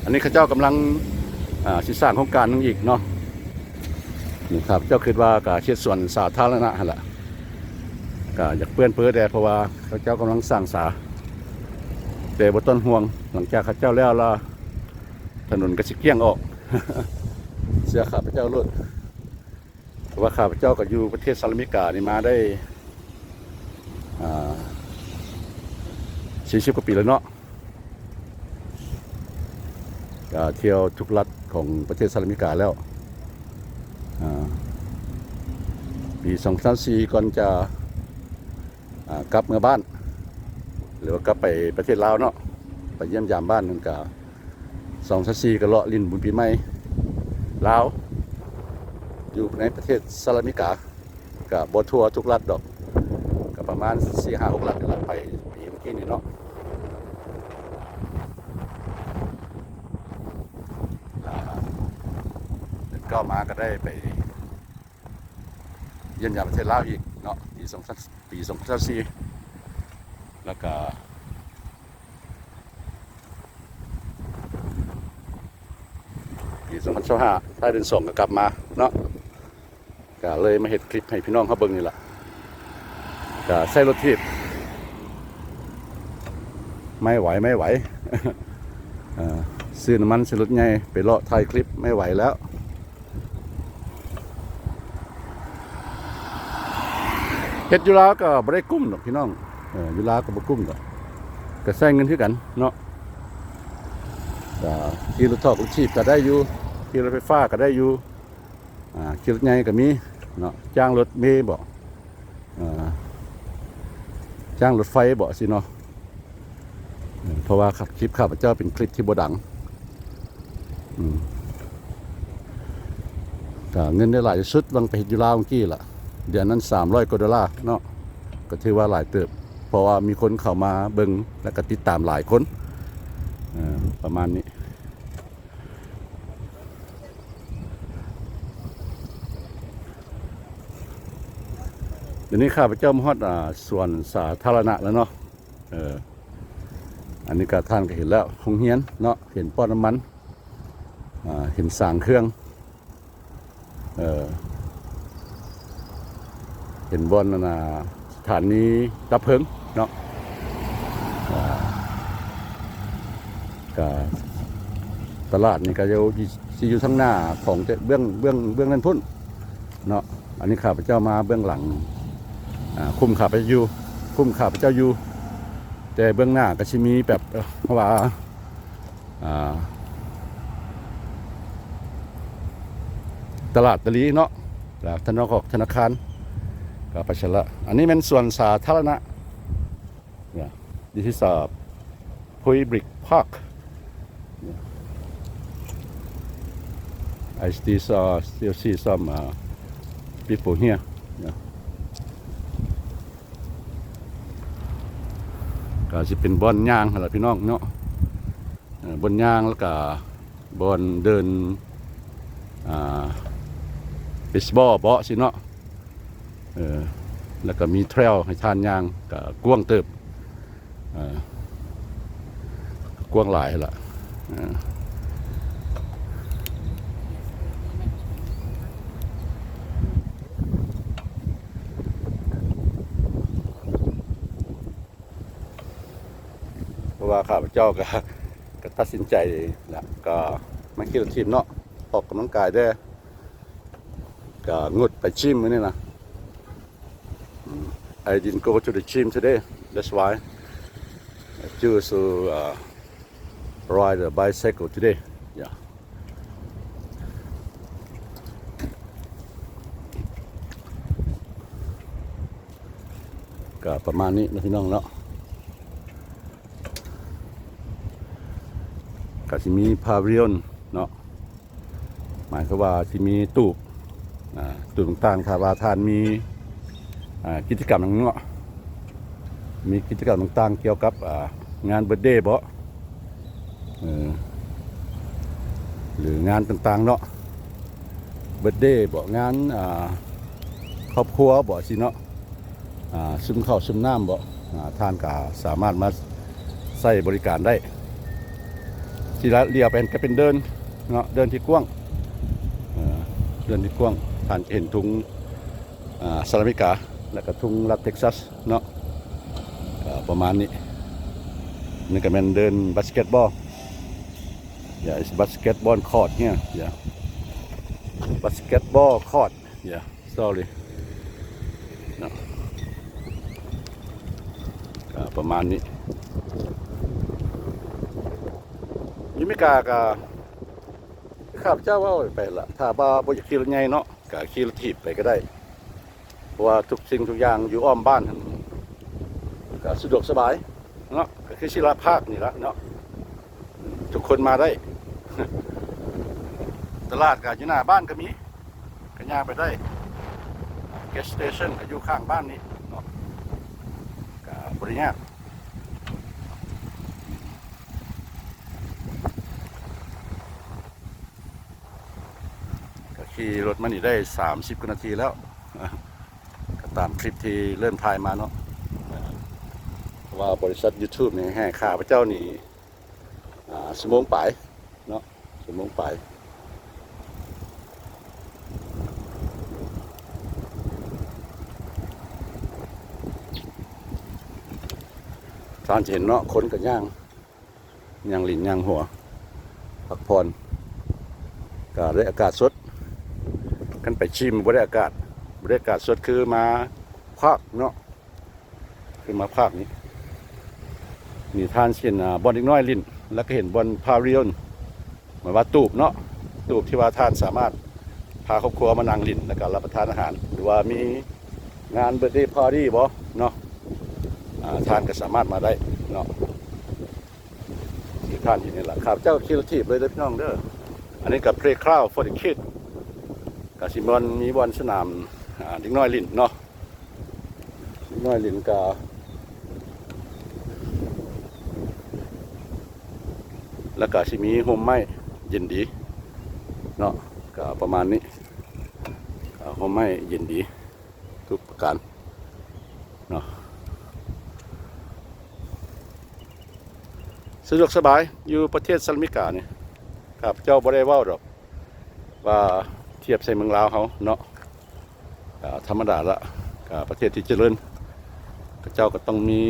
ອັນນີ້ເຂົາເຈົ້າກຳລັງ ອ່າ ຊິສ້າງໂຄງການໜຶ່ງອີກເນາະ. ນີ້ ຂ້າພະເຈົ້າຄິດວ່າກະເຮັດສວນສາທາລະນະຫັ້ນລະ ກະຢາກເປື້ອນເປິແດ່ ເພາະວ່າເຂົາເຈົ້າກຳລັງສ້າງສາ. ແຕ່ບໍ່ຕ້ອງຫ່ວງ ຫຼັງຈາກເຂົາເຈົ້າແລ້ວລະ ຖະໜົນກໍຊິກ້ຽງອອກ ເຊື່ອຂ້າພະເຈົ້າໂລດ. ເພາະວ່າຂ້າພະເຈົ້າກໍຢູ່ປະເທດສະຫະລັດອາເມລິການີ້ມາໄດ້ ອ່າ ສີ່ສິບກວ່າປີແລ້ວເນາະ. ກະທ່ຽວທຸກລັດຂອງປະເທດສະຫະລັດອາເມລິກາແລ້ວ. ອ່າ ປີສອງພັນຊາວສີ່ ກ່ອນຈະ ອ່າ ກັບເມືອບ້ານ ຫຼືວ່າກັບໄປປະເທດລາວເນາະ ໄປຢ້ຽມຢາມບ້ານນັ້ນກະ ສອງພັນຊາວສີ່ ກະເລາະຫຼິ້ນບຸນປີໃໝ່ລາວ ຢູ່ໃນປະເທດສະຫະລັດອາເມລິກາ. ກະບໍ່ທົ່ວທຸກລັດດອກ ກະປະມານສີ່ຫ້າຫົກລັດນີ້ລະ ໄປປີເມື່ອກີ້ນີ້ເນາະ. ອ່າ ເດືອນເກົ້າມາກະໄດ້ໄປຢ້ຽມຢາມປະເທດລາວອີກເນາະ ປີສອງພັນ ປີສອງພັນຊາວສີ່ ແລ້ວກະ ປີສອງພັນຊາວຫ້າ ທ້າຍເດືອນສອງກະກັບມາເນາະ. ກະເລີຍມາເຮັດຄລິບໃຫ້ພີ່ນ້ອງເຮົາເບິ່ງນີ້ລະ ກະໃຊ້ລົດຖີບ ໄມ່ໄຫວ ໄມ່ໄຫວ ເອີ ຊື້ນ້ຳມັນໃສ່ລົດໃຫຍ່ ໄປເລາະຖ່າຍຄລິບ ໄມ່ໄຫວແລ້ວ. ເຮັດຢູ່ລາວກໍບໍ່ໄດ້ກຸ້ມດອກພີ່ນ້ອງ ເອີ ຢູ່ລາວກໍບໍ່ກຸ້ມດອກ ກໍໃຊ້ເງິນຄືກັນເນາະ. ກໍຂີ່ລົດຖອກລົດຖີບກໍໄດ້ຢູ່ ຂີ່ລົດໄຟຟ້າກໍໄດ້ຢູ່ ອ່າ ຂີ່ລົດໃຫຍ່ກໍມີເນາະ ຈ້າງລົດເມບໍ ເອີ ຈ້າງລົດໄຟບໍຊີ້ເນາະ. ເພາະວ່າຄລິບຂ້າພະເຈົ້າເປັນຄລິບທີ່ບໍ່ດັງ ອືມ ກະເງິນໄດ້ຫຼາຍທີ່ສຸດ ຫວ່າງໄປເຮັດຢູ່ລາວເມື່ອກີ້ລະ ເດືອນນັ້ນສາມຮ້ອຍກວ່າໂດລາເນາະ ກໍຖືວ່າຫຼາຍເຕີບ ເພາະວ່າມີຄົນເຂົ້າມາເບິ່ງ ແລະກະຕິດຕາມຫຼາຍຄົນ ເອີ ປະມານນີ້. ດຽວນີ້ຂ້າພະເຈົ້າມາຮອດ ອ່າ ສວນສາທາລະນະແລ້ວເນາະ ເອີ ອັນນີ້ກະທ່ານກະເຫັນແລ້ວ ໂຮງຮຽນເນາະ ເຫັນປ້ອມນ້ຳມັນ ອ່າ ເຫັນສາງເຄື່ອງ ເອີ ເຫັນບ່ອນ ອັນນ່າ ສະຖານີດັບເພີງເນາະ ອ່າ ກະຕະຫຼາດນີ້ກະຢູ່ ຊິຢູ່ທາງໜ້າຂອງ ເບື້ອງ ເບື້ອງ ເບື້ອງນັ້ນພຸ້ນເນາະ. ອັນນີ້ຂ້າພະເຈົ້າມາເບື້ອງຫຼັງ ອ່າ ຄຸ້ມຂ້າພະເຈົ້າຢູ່ ຄຸ້ມຂ້າພະເຈົ້າຢູ່ ແຕ່ເບື້ອງໜ້າກະຊິມີແບບ ເອີ ເພາະວ່າ ອ່າ ຕະຫຼາດຕະຫຼີເນາະ ແລ້ວທະນາຄອກ ທະນາຄານ ກໍໄປຊັ້ນລະ. ອັນນີ້ແມ່ນສວນສາທາລະນະ Yeah, this is a public park. Yeah. I still saw, still see some, uh, people here. Yeah. ກໍຊິເປັນບ່ອນຍ່າງຫັ້ນລະພີ່ນ້ອງເນາະ ເອີ ບ່ອນຍ່າງ ແລ້ວກະບ່ອນເດີນ ອ່າ ເບສບອລເບາະຊີ້ເນາະ ເອີ ແລ້ວກະມີເທຣວໃຫ້ທ່ານຍ່າງ ກະກວ້າງເຕີບ ເອີ ກວ້າງຫຼາຍລະ ເອີ. ເພາະວ່າຂ້າພະເຈົ້າກະ ກະຕັດສິນໃຈລະ ກະມາຂີ່ລົດຖີບເນາະ ອອກກຳລັງກາຍແດ່ ກະງົດໄປຈິມມື້ນີ້ນະ. ອືມ I didn't go to the gym today. That's why I choose to, uh, ride a bicycle today. Yeah. ກະປະມານນີ້ເນາະ ພີ່ນ້ອງເນາະ ກະຊິມີພາວິລຽນເນາະ ໝາຍຄວາມວ່າຊິມີຕູ້ ອ່າ ຕູ້ຕ່າງໆ ຖ້າວ່າທ່ານມີ ອ່າ ກິດຈະກຳຫຍັງເນາະ ມີກິດຈະກຳຕ່າງໆ ກ່ຽວກັບ ອ່າ ງານເບີດເດບໍ ເອີ ເອີ ຫຼືງານຕ່າງໆເນາະ ເບີດເດບໍ ງານ ອ່າ ຄອບຄົວບໍ ຊີ້ເນາະ ອ່າ ຊຸມເຂົ້າຊຸມນ້ຳບໍ ອ່າ ທ່ານກໍສາມາດມາໃຊ້ບໍລິການໄດ້. ທີ່ລະ ຫຼຽວໄປຫັ້ນກໍເປັນເດີ່ນເນາະ ເດີ່ນທີ່ກວ້າງ ເອີ ເດີ່ນທີ່ກວ້າງ ທ່ານຈະເຫັນທຸງ ອ່າ ສະຫະລັດອາເມລິກາ ແລ້ວກໍທຸງລັດເທັກຊັສເນາະ ກໍປະມານນີ້. ນີ້ກໍແມ່ນເດີ່ນບາສເກັດບອລ Yeah, it's basketball court here. Yeah. Basketball court. Yeah, sorry. ເນາະ ກໍປະມານນີ້. ຢູ່ອາເມລິກາກໍ ຂ້າພະເຈົ້າເວົ້າໄປລະ ຖ້າວ່າບໍ່ຢາກຂີ່ລົດໃຫຍ່ເນາະ ກໍຂີ່ລົດຖີບໄປກໍໄດ້ ເພາະວ່າທຸກສິ່ງທຸກຢ່າງຢູ່ອ້ອມບ້ານຫັ້ນ ກໍສະດວກສະບາຍເນາະ ກໍຄືຊິລະພາກນີ້ລະເນາະ ທຸກຄົນມາໄດ້. ຕະຫຼາດກໍຢູ່ໜ້າບ້ານກໍມີ ກໍຍ່າງໄປໄດ້. ເກສສະເຕຊັນກໍຢູ່ຂ້າງບ້ານນີ້ເນາະ ກໍບໍ່ໄດ້ຍາກ. ກໍຂີ່ລົດມານີ້ໄດ້ສາມສິບກວ່ານາທີແລ້ວ ກໍຕາມຄລິບທີ່ເລີ່ມຖ່າຍມາເນາະ ເພາະວ່າບໍລິສັດຢູທູບນີ້ໃຫ້ຂ້າພະເຈົ້ານີ້ ອ່າ ຊົ່ວໂມງປາຍເນາະ ຊົ່ວໂມງປາຍ. ທ່ານຈະເຫັນເນາະ ຄົນກໍຍ່າງ ຍ່າງຫຼິ້ນຍ່າງຫົວ ພັກຜ່ອນ ກໍໄດ້ອາກາດສົດ. ຄັນໄປຈິມບໍ່ໄດ້ອາກາດ ບໍ່ໄດ້ອາກາດສົດ ຄືມາພາກເນາະ ຄືມາພາກນີ້. ນີ້ທ່ານຊິເຫັນ ອ່າ ບ່ອນເດັກນ້ອຍຫຼິ້ນ ແລ້ວກໍເຫັນບ່ອນພາວິລອນ ໝາຍວ່າຕູບເນາະ ຕູບທີ່ວ່າທ່ານສາມາດພາຄອບຄົວມານັ່ງຫຼິ້ນ ແລ້ວກໍຮັບປະທານອາຫານ ຫຼືວ່າມີງານເບີດເດປາຕີ້ບໍເນາະ ອ່າ ທ່ານກໍສາມາດມາໄດ້ເນາະ ທີ່ທ່ານເຫັນນີ້ລະ. ຂ້າພະເຈົ້າຂີ່ລົດຖີບເລີຍເດີພີ່ນ້ອງເດີ. ອັນນີ້ກໍ playground for the kid ກໍຊິບ່ອນ ມີບ່ອນສະໜາມ ອ່າ ເດັກນ້ອຍຫຼິ້ນເນາະ ເດັກນ້ອຍຫຼິ້ນກໍ ແລ້ວກໍຊິມີຮົ່ມໄມ້ເຢັນດີເນາະ ກໍປະມານນີ້ ອ່າ ຮົ່ມໄມ້ເຢັນດີທຸກປະການເນາະ ສະດວກສະບາຍ. ຢູ່ປະເທດສະຫະລັດອາເມລິການີ້ ຂ້າພະເຈົ້າບໍ່ໄດ້ເວົ້າດອກ ວ່າທຽບໃສ່ເມືອງລາວເຮົາເນາະ ກໍທຳມະດາລະ ກໍປະເທດທີ່ຈະເລີນ ເຂົາເຈົ້າກໍຕ້ອງມີ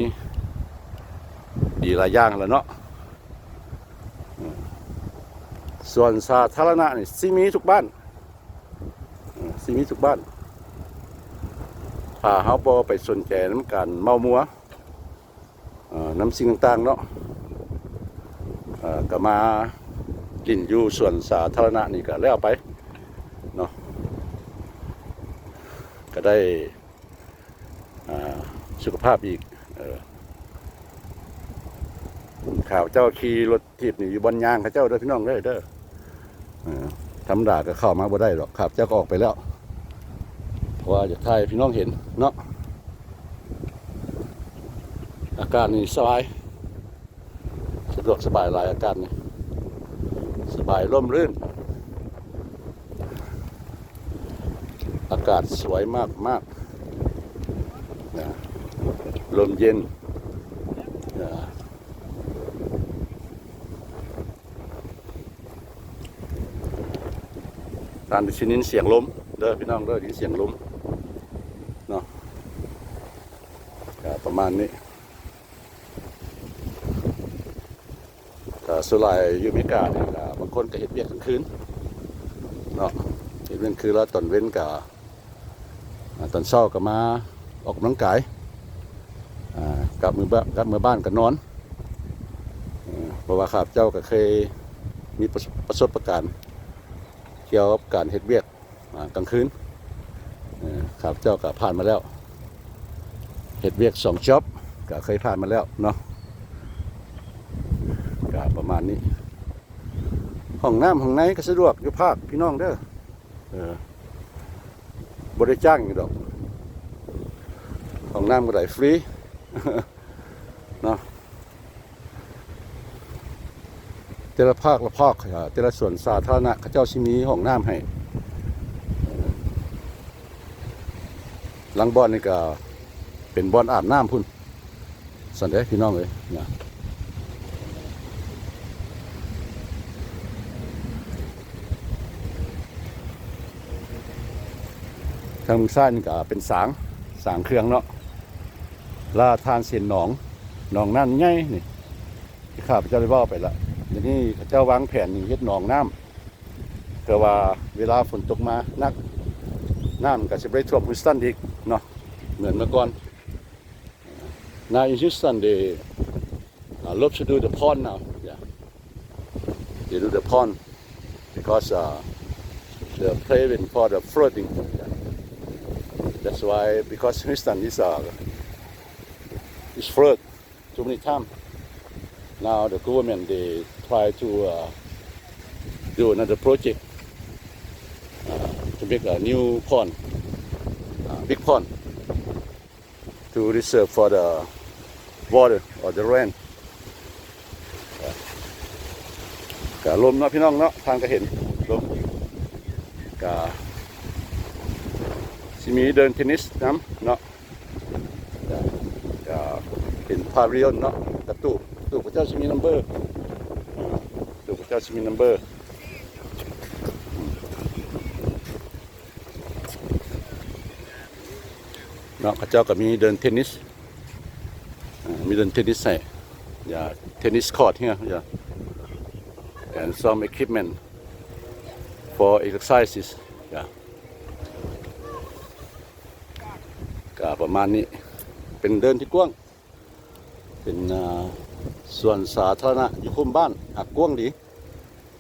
ດີຫຼາຍຢ່າງລະເນາະ. ສວນສາທາລະນະນີ້ຊິມີທຸກບ້ານ ເອີ ຊິມີທຸກບ້ານ ຖ້າເຮົາບໍ່ໄປສົນໃຈນຳການເມົາມົວ ເອີ ນຳສິ່ງຕ່າງໆເນາະ ເອີ ກໍມາຫຼິ້ນຢູ່ສວນສາທາລະນະນີ້ກໍແລ້ວໄປເນາະ ກໍໄດ້ ອ່າ ສຸຂະພາບອີກ. ເອີ ຂ້າພະເຈົ້າຂີ່ລົດຖີບນີ້ຢູ່ບ່ອນຍ່າງເຂົາເຈົ້າເດີພີ່ນ້ອງເອີຍເດີ. ເອີ ທຳມະດາກໍເຂົ້າມາບໍ່ໄດ້ດອກ ຂ້າພະເຈົ້າກໍອອກໄປແລ້ວ ເພາະວ່າຢາກຖ່າຍໃຫ້ພີ່ນ້ອງເຫັນເນາະ. ອາກາດນີ້ສະບາຍ ສະດວກສະບາຍຫຼາຍ ອາກາດນີ້ສະບາຍ ລົມລື່ນ ອາກາດສວຍມາກໆ ນະ ລົມເຢັນ ນະ. ທ່ານຊິໄດ້ຍິນສຽງລົມເດີພີ່ນ້ອງເດີ ໄດ້ຍິນສຽງລົມເນາະ ກໍປະມານນີ້. ກໍສ່ວນຫຼາຍຢູ່ອາເມລິການີ້ກໍບາງຄົນກໍເຮັດວຽກກາງຄືນເນາະ ເຮັດວຽກກາງຄືນ ແລ້ວຕອນເວັນກໍ ອາ ຕອນເຊົ້າກໍມາອອກກຳລັງກາຍ ອາ ກັບເມືອບ້ານ ກັບເມືອບ້ານກໍນອນ. ເພາະວ່າຂ້າພະເຈົ້າກໍເຄີຍມີປະ ປະສົບປະການກ່ຽວກັບການເຮັດວຽກ ອາ ກາງຄືນ ເອີ ຂ້າພະເຈົ້າກໍຜ່ານມາແລ້ວ ເຮັດວຽກສອງຈັອບ ກໍເຄີຍຜ່ານມາແລ້ວເນາະ ກໍປະມານນີ້. ຫ້ອງນ້ຳຫ້ອງໃນກໍສະດວກຢູ່ພາກພີ່ນ້ອງເດີ ເອີ ບໍ່ໄດ້ຈ້າງຫຍັງດອກ ຫ້ອງນ້ຳກໍໄດ້ຟຣີເນາະ. ແຕ່ລະພາກລະພາກ ເອີ ແຕ່ລະສວນສາທາລະນະ ເຂົາເຈົ້າຊິມີຫ້ອງນ້ຳໃຫ້. ຫຼັງບ່ອນນີ້ກໍເປັນບ່ອນອາບນ້ຳພຸ້ນ ຊັ້ນເດ້ພີ່ນ້ອງເອີຍນະ. ທາງເບື້ອງຊ້າຍນີ້ກໍເປັນສາງ ສາງເຄື່ອງເນາະ ລະທ່ານຊິເຫັນໜອງ ໜອງນ້ຳໃຫຍ່ນີ້ ທີ່ຂ້າພະເຈົ້າໄດ້ເວົ້າໄປລະ. ດຽວນີ້ເຂົາເຈົ້າວາງແຜນນີ້ເຮັດໜອງນ້ຳ ເພື່ອວ່າເວລາຝົນຕົກມາໜັກ ນ້ຳກໍຊິບໍ່ໄດ້ຖ້ວມ Houston ອີກເນາະ ເໝືອນເມື່ອກ່ອນ. Now in Houston, they, uh, love to do the pond now. Yeah. They do the pond because, uh, they're preparing for the flooding. Yeah. That's why, because Houston is, uh, is flood too many times. Now the government, they try to, uh, do another project, uh, to make a new pond, uh, big pond. To reserve for the water or the rain. ກະລົມເນາະພີ່ນ້ອງເນາະ ທ່ານກໍເຫັນລົມ ກະຊິມີເດີ່ນເທນນິສນຳເນາະ ກະເປັນພາວິລິອນເນາະ ກະຕູ້ ຕູ້ເຂົາເຈົ້າຊິມີນັມເບີ ຕູ້ເຂົາເຈົ້າຊິມີນັມເບີ. ເນາະ ເຂົາເຈົ້າກໍມີເດີ່ນເທນນິສ ເອີ ມີເດີ່ນເທນນິສໃຫ້ yeah, tennis court here, yeah, and some equipment for exercises, yeah. ກໍປະມານນີ້ ເປັນເດີ່ນທີ່ກວ້າງ ເປັນ ເອີ ສວນສາທາລະນະຢູ່ຄຸ້ມບ້ານ ຫາກກວ້າງດີ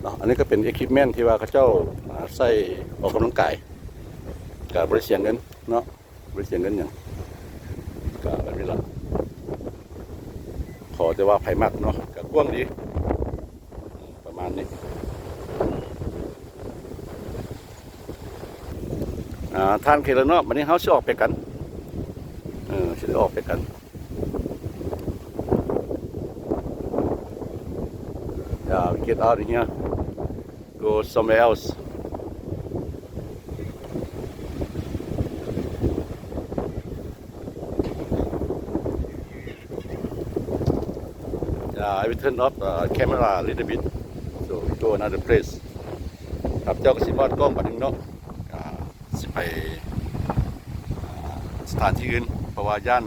ເນາະ. ອັນນີ້ກໍເປັນ equipment ທີ່ວ່າເຂົາເຈົ້າ ເອີ ໃຊ້ອອກກຳລັງກາຍ ກໍບໍ່ໄດ້ເສຍເງິນເນາະ ບໍ່ໄດ້ເສຍເງິນຫຍັງ ກໍແບບນີ້ລະ ຂໍແຕ່ວ່າໃຜມັກເນາະ ກໍກວ້າງດີ ປະມານນີ້. ອ່າ ທ່ານເຫັນແລ້ວເນາະ ບັດນີ້ເຮົາຊິອອກໄປກັນ ເອີ ຊິໄດ້ອອກໄປກັນ. Yeah, we get out of here, go somewhere else. Yeah, I will turn off the camera a little bit, so we go another place. ຄັບ ເຈົ້າກໍຊິມອດກ້ອງບາດໜຶ່ງເນາະ ກໍຊິໄປ ອ່າ ສະຖານທີ່ອື່ນ ເພາະວ່າຢ້ານ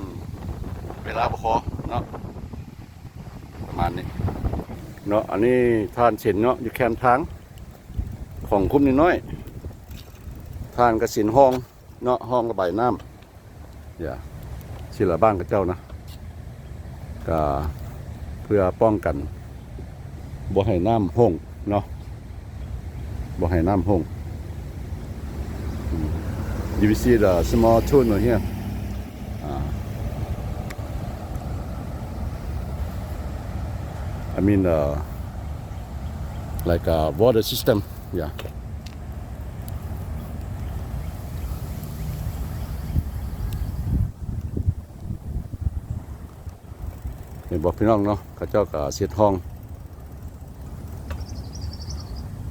ເວລາບໍ່ພໍເນາະ ປະມານນີ້ເນາະ. ອັນນີ້ທ່ານເຫັນເນາະ ຢູ່ແຄມທາງຂອງຄຸ້ມນ້ອຍໆ ທ່ານກໍຊິເຫັນຮ່ອງ ເນາະ ຮ່ອງລະບາຍນ້ຳ ຢ່າ ຊິລະບ້ານເຂົາເຈົ້ານະ ກະເພື່ອປ້ອງກັນບໍ່ໃຫ້ນ້ຳຫົ່ງເນາະ ບໍ່ໃຫ້ນ້ຳຫົ່ງ. You will see the small tunnel here. Uh, I mean, uh, like a water system. Yeah. ເຫັນບໍ່ພີ່ນ້ອງເນາະ ເຂົາເຈົ້າກໍເຮັດຮ່ອງ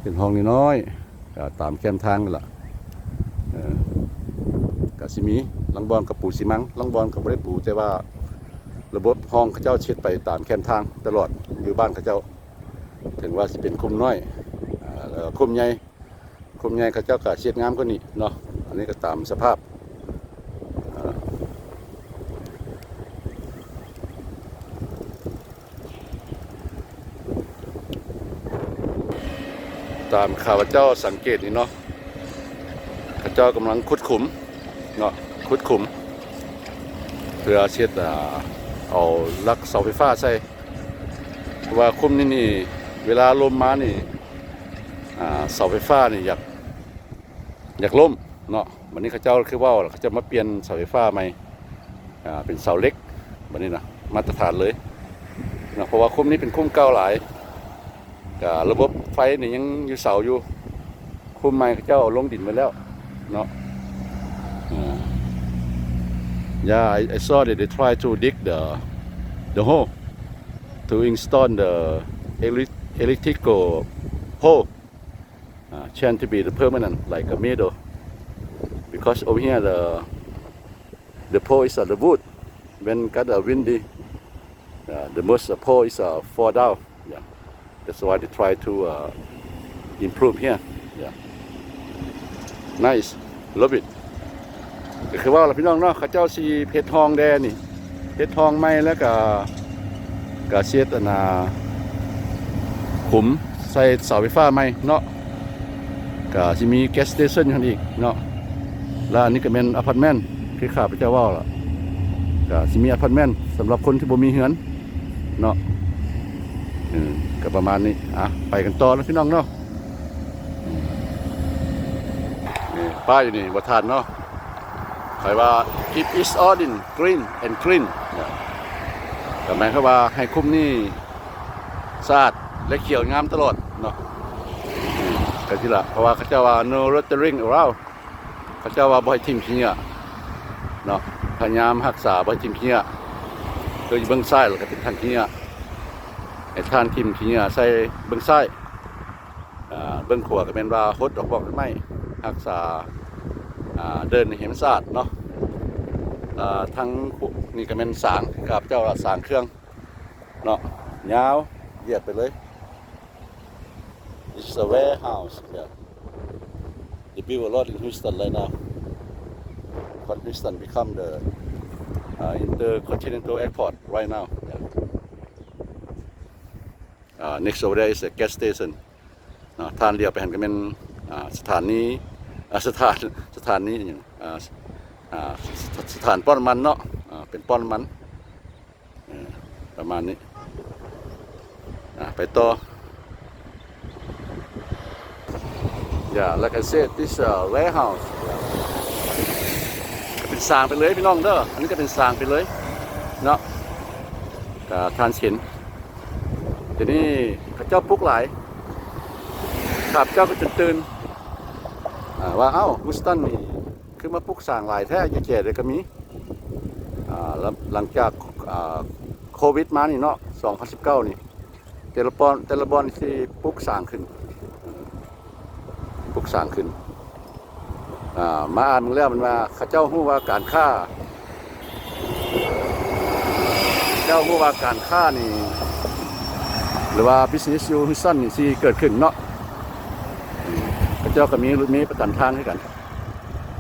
ເຮັດຮ່ອງນ້ອຍໆ ກໍຕາມແຄມທາງນັ້ນລະ ເອີ ກໍຊິມີ ລາງບ່ອນກໍປູຊີມັງ ລາງບ່ອນກໍບໍ່ໄດ້ປູ ແຕ່ວ່າລະບົບຮ່ອງເຂົາເຈົ້າເຮັດໄປຕາມແຄມທາງຕະຫຼອດ ຢູ່ບ້ານເຂົາເຈົ້າ ເຖິງວ່າຊິເປັນຄຸ້ມນ້ອຍ ອ່າ ແລ້ວກໍຄຸ້ມໃຫຍ່ ຄຸ້ມໃຫຍ່ເຂົາເຈົ້າກໍເຮັດງາມກວ່ານີ້ເນາະ ອັນນີ້ກໍຕາມສະພາບ ອ່າ ຕາມຂ້າພະເຈົ້າສັງເກດນີ້ເນາະ ເຂົາເຈົ້າກຳລັງຂຸດຂຸມເນາະ ຂຸດຂຸມ ເພື່ອເຮັດ ອ່າ ເອົາຫຼັກເສົາໄຟຟ້າໃສ່ ເພາະວ່າຄຸ້ມນີ້ນີ້ ເວລາລົມມານີ້ ອ່າ ເສົາໄຟຟ້ານີ້ຢາກ ຢາກລົ້ມເນາະ. ບັດນີ້ເຂົາເຈົ້າຄືເວົ້າ ເຂົາເຈົ້າມາປ່ຽນເສົາໄຟຟ້າໃໝ່ ອ່າ ເປັນເສົາເຫຼັກ ບັດນີ້ນະ ມາດຕະຖານເລີຍເນາະ ເພາະວ່າຄຸ້ມນີ້ເປັນຄຸ້ມເກົ່າຫຼາຍ ກະລະບົບໄຟນີ້ຍັງຢູ່ເສົາຢູ່ ຄຸ້ມໃໝ່ເຂົາເຈົ້າເອົາລົງດິນໄວ້ແລ້ວເນາະ. ອ່າ Yeah, I, I saw that they try to dig the, the hole to install the elec-, electrical pole, uh, change to be the permanent, like a middle, because over here the the pole is on the wood. When got a windy, uh, the most pole is, uh, fall down. Yeah, that's why they try to, uh, improve here. Yeah, nice, love it. ກໍຄືວ່າລະພີ່ນ້ອງເນາະ ເຂົາເຈົ້າຊິເຮັດຮ່ອງແດ່ນີ້ ເຮັດຮ່ອງໃໝ່ ແລ້ວກະ ກະຊິເຮັດອັນນ່າ ຂຸມໃສ່ເສົາໄຟຟ້າໃໝ່ເນາະ ກະຊິມີ gas station ຫັ້ນອີກເນາະ ແລ້ວອັນນີ້ກະແມ່ນອາພາດເມັນ ຄືຂ້າພະເຈົ້າເວົ້າລະ ກະຊິມີອາພາດເມັນສຳລັບຄົນທີ່ບໍ່ມີເຮືອນເນາະ ເອີ ກະປະມານນີ້ ອ່ະ ໄປກັນຕໍ່ເນາະພີ່ນ້ອງເນາະ. ນີ້ປ້າຍຢູ່ນີ້ບໍ່ທັນເນາະ ໃຜວ່າ keep each other green and clean ກໍໝາຍຄວາມວ່າໃຫ້ຄຸ້ມນີ້ສະອາດ ແລະ ຂຽວງາມຕະຫຼອດເນາະ ກໍຊິລະ ເພາະວ່າເຂົາເຈົ້າວ່າ no littering around ເຂົາເຈົ້າວ່າບໍ່ໃຫ້ຖິ້ມຂີ້ເຫຍື້ອເນາະ ພະຍາຍາມຮັກສາບໍ່ໃຫ້ຖິ້ມຂີ້ເຫຍື້ອ ຄືຢູ່ເບື້ອງຊ້າຍ ແລ້ວກໍເປັນຖັງຂີ້ເຫຍື້ອ ໃຫ້ທ່ານຖິ້ມຂີ້ເຫຍື້ອໃສ່ເບື້ອງຊ້າຍ. ອ່າ ເບື້ອງຂວາກໍແມ່ນວ່າຫົດດອກບອກໄມ້ ຮັກສາ ອ່າ ເດີ່ນໃຫ້ມັນສະອາດເນາະ ອ່າ ທາງນີ້ກໍແມ່ນສາງ ຂ້າພະເຈົ້າວ່າສາງເຄື່ອງເນາະ ຍາວຢຽດໄປເລີຍ It's a warehouse here. They build a lot in Houston right now. But Houston become the, uh, intercontinental airport right now. Yeah. Uh, next over there is a gas station. ເນາະ ທ່ານລ້ຽວໄປຫັ້ນກໍແມ່ນ ອ່າ ສະຖານີ ອ່າ ສະຖານ ສະຖານີຫຍັງ ອ່າ ອ່າ ສະ ສະຖານປ້ອນນ້ຳມັນເນາະ ອ່າ ເປັນປ້ອນນ້ຳມັນ ເອີ ປະມານນີ້ ອ່າ ໄປຕໍ່. Yeah, like I said, this, uh, warehouse. ເປັນສາງໄປເລີຍພີ່ນ້ອງເດີ ອັນນີ້ກໍເປັນສາງໄປເລີຍເນາະ ກໍທ່ານຊິເຫັນ. ດຽວນີ້ເຂົາເຈົ້າປຸກຫຼາຍ ຂ້າພະເຈົ້າກໍຈົນຕື່ນ ອ່າ ວ່າ ເອົ້າ Houston ນີ້ຄືມາປຸກສ້າງຫຼາຍແທ້ ແຈໃດກໍມີ ອ່າ ຫຼັງຈາກ ອ່າ ໂຄວິດມານີ້ເນາະ ສອງພັນສິບເກົ້ານີ້ ແຕ່ລະບ່ອນ ແຕ່ລະບ່ອນຊິປຸກສ້າງຂຶ້ນ ປຸກສ້າງຂຶ້ນ. ອ່າ ມາອ່ານເບິ່ງແລ້ວ ມັນວ່າເຂົາເຈົ້າຮູ້ວ່າການຄ້າ ເຈົ້າຮູ້ວ່າການຄ້ານີ້ ຫຼືວ່າ business ຢູ່ Houston ນີ້ຊິເກີດຂຶ້ນເນາະ ເຂົາເຈົ້າກໍມີລົດເມປະຈຳທາງຄືກັນ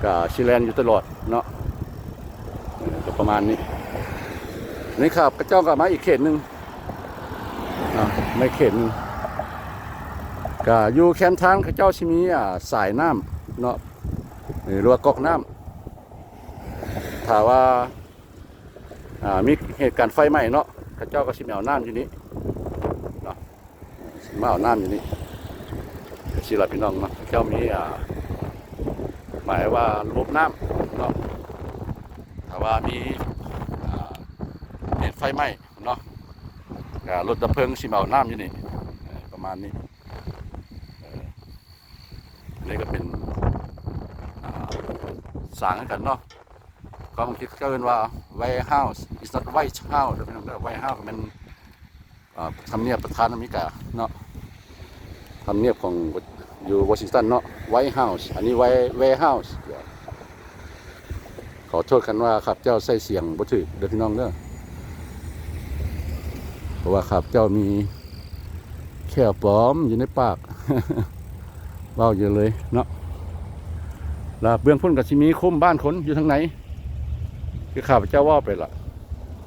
ກໍຊິແລ່ນຢູ່ຕະຫຼອດເນາະ ກໍປະມານນີ້. ນີ້ເຂົາເຈົ້າກໍມາອີກເຂດໜຶ່ງ ເນາະ ໃນເຂດໜຶ່ງ ກະຢູ່ແຄມທາງເຂົາເຈົ້າຊິມີ ອ່າ ສາຍນ້ຳເນາະ ຫຼືວ່າກັອກນ້ຳ ຖ້າວ່າ ອ່າ ມີເຫດການໄຟໄໝ້ເນາະ ເຂົາເຈົ້າກໍຊິມາເອົານ້ຳຢູ່ນີ້ເນາະ ຊິມາເອົານ້ຳຢູ່ນີ້ ຊິລະພີ່ນ້ອງເນາະ ເຂົາເຈົ້າມີ ອ່າ ໝາຍວ່າລະບົບນ້ຳເນາະ ຖ້າວ່າມີ ອ່າ ເຫດໄຟໄໝ້ ເນາະ ກໍລົດດັບເພີງຊິມາເອົານ້ຳຢູ່ນີ້ ເອີ ປະມານນີ້ ເອີ ອັນນີ້ກໍເປັນ ອ່າ ສາງຄືກັນເນາະ ກໍບາງທີເຂົາເຈົ້າເອີ້ນວ່າ Warehouse, it's not White House ເດີພີ່ນ້ອງເດີ White House ກໍແມ່ນ ອ່າ ທຳນຽບປະທານອາເມລິກາເນາະ ທຳນຽບຂອງ ຢູ່ວໍຊິງຕັນເນາະ White House ອັນນີ້ Warehouse. ຂໍໂທດຄັນວ່າຂ້າພະເຈົ້າໃຊ້ສຽງບໍ່ຖືກເດີພີ່ນ້ອງເດີ ເພາະວ່າຂ້າພະເຈົ້າມີແຂ້ວປອມຢູ່ໃນປາກ ເວົ້າຢູ່ເລີຍເນາະ ລະເບື້ອງພຸ້ນກໍຊິມີຄຸ້ມບ້ານຄົນຢູ່ທາງໃນ ຄືຂ້າພະເຈົ້າເວົ້າໄປລະ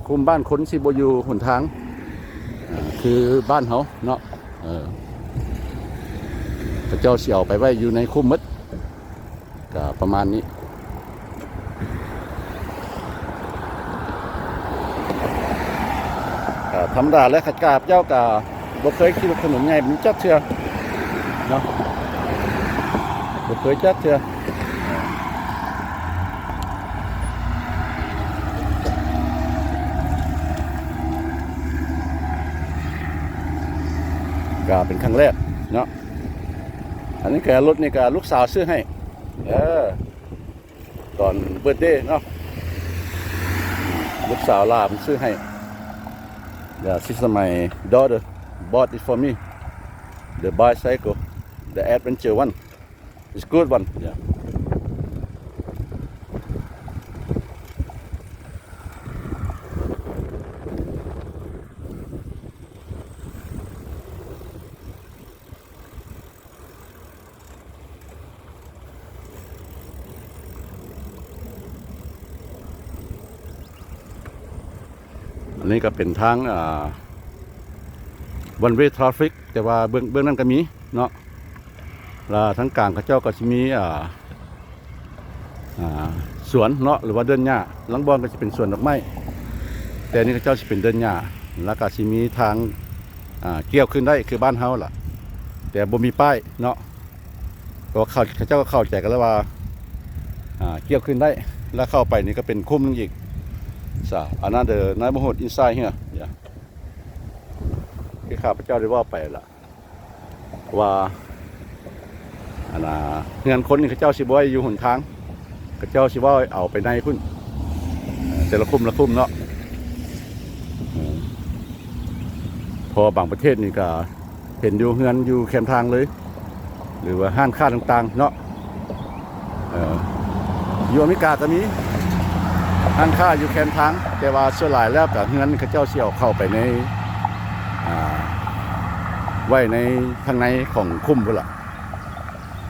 ຄຸ້ມບ້ານຄົນຊິບໍ່ຢູ່ຫົນທາງ ອ່າ ຄືບ້ານເຮົາເນາະ ເອີ ເຂົາເຈົ້າຊິເອົາໄປໄວ້ຢູ່ໃນຄຸ້ມໝົດ ກໍປະມານນີ້ ກໍທຳມະດາແຫຼະ ຂ້າພະເຈົ້າກໍບໍ່ເຄີຍຂີ່ລົດຖະໜົນໃຫຍ່ແບບນີ້ຈັກເທື່ອເນາະ ບໍ່ເຄີຍຈັກເທື່ອ ກໍເປັນຄັ້ງແລກເນາະ ອັນນີ້ກໍລົດນີ້ກໍລູກສາວຊື້ໃຫ້ ເອີ ຕອນເບີດເດເນາະ ລູກສາວຫຼານຊື້ໃຫ້ Yeah, she's my daughter bought it for me. The bicycle, the adventure one. It's good one. Yeah. ອັນນີ້ກໍເປັນທາງ ອ່າ one way traffic ແຕ່ວ່າເບື້ອງ ເບື້ອງນັ້ນກໍມີເນາະ ລະທາງກາງເຂົາເຈົ້າກໍຊິມີ ອ່າ ອ່າ ສວນເນາະ ຫຼືວ່າເດີ່ນຫຍ້າ ລາງບ່ອນກໍຊິເປັນສວນດອກໄມ້ ແຕ່ນີ້ເຂົາເຈົ້າຊິເປັນເດີ່ນຫຍ້າ ລະກະຊິມີທາງ ອ່າ ກ່ຽວຂຶ້ນໄດ້ຄືບ້ານເຮົາລະ ແຕ່ບໍ່ມີປ້າຍເນາະ ເພາະວ່າເຂົາ ເຂົາເຈົ້າກໍເຂົ້າໃຈກັນແລ້ວວ່າ ອ່າ ກ່ຽວຂຶ້ນໄດ້ ລະເຂົ້າໄປນີ້ກໍເປັນຄຸ້ມໜຶ່ງອີກ So another neighborhood inside here. Yeah. ຄືຂ້າພະເຈົ້າໄດ້ເວົ້າໄປລະ ວ່າ ອັນນ່າ ເຮືອນຄົນນີ້ເຂົາເຈົ້າຊິບໍ່ໃຫ້ຢູ່ຫົນທາງ ເຂົາເຈົ້າຊິເວົ້າໃຫ້ເອົາໄປໃນພຸ້ນ ເອີ ແຕ່ລະຄຸ້ມລະຄຸ້ມເນາະ ເອີ ເພາະວ່າບາງປະເທດນີ້ກໍເຫັນຢູ່ເຮືອນຢູ່ແຄມທາງເລີຍ ຫຼືວ່າຮ້ານຄ້າຕ່າງໆເນາະ ເອີ ຢູ່ອາເມລິກາກໍມີຮ້ານຄ້າຢູ່ແຄມທາງ ແຕ່ວ່າສ່ວນຫຼາຍແລ້ວກໍເຮືອນເຂົາເຈົ້າຊິເອົາເຂົ້າໄປໃນ ອ່າ ໄວ້ໃນທາງໃນຂອງຄຸ້ມພຸ້ນລະ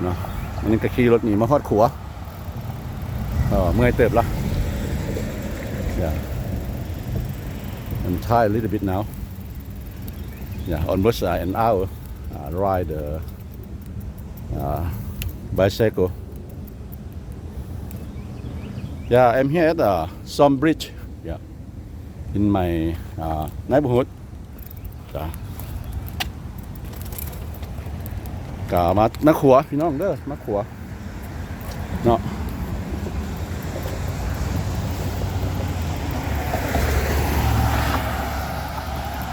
ເນາະ ອັນນີ້ກໍຂີ່ລົດໜີມາຮອດຂົວ ເອີ ເມື່ອຍເຕີບລະ Yeah. I'm tired a little bit now. Yeah, almost, uh, an hour, uh, ride the, uh, bicycle. Yeah, I'm here at, uh, Somme Bridge. Yeah, in my, uh, neighborhood. ຈ້າ ກະມາ ມາຂົວພີ່ນ້ອງເດີ ມາຂົວເນາະ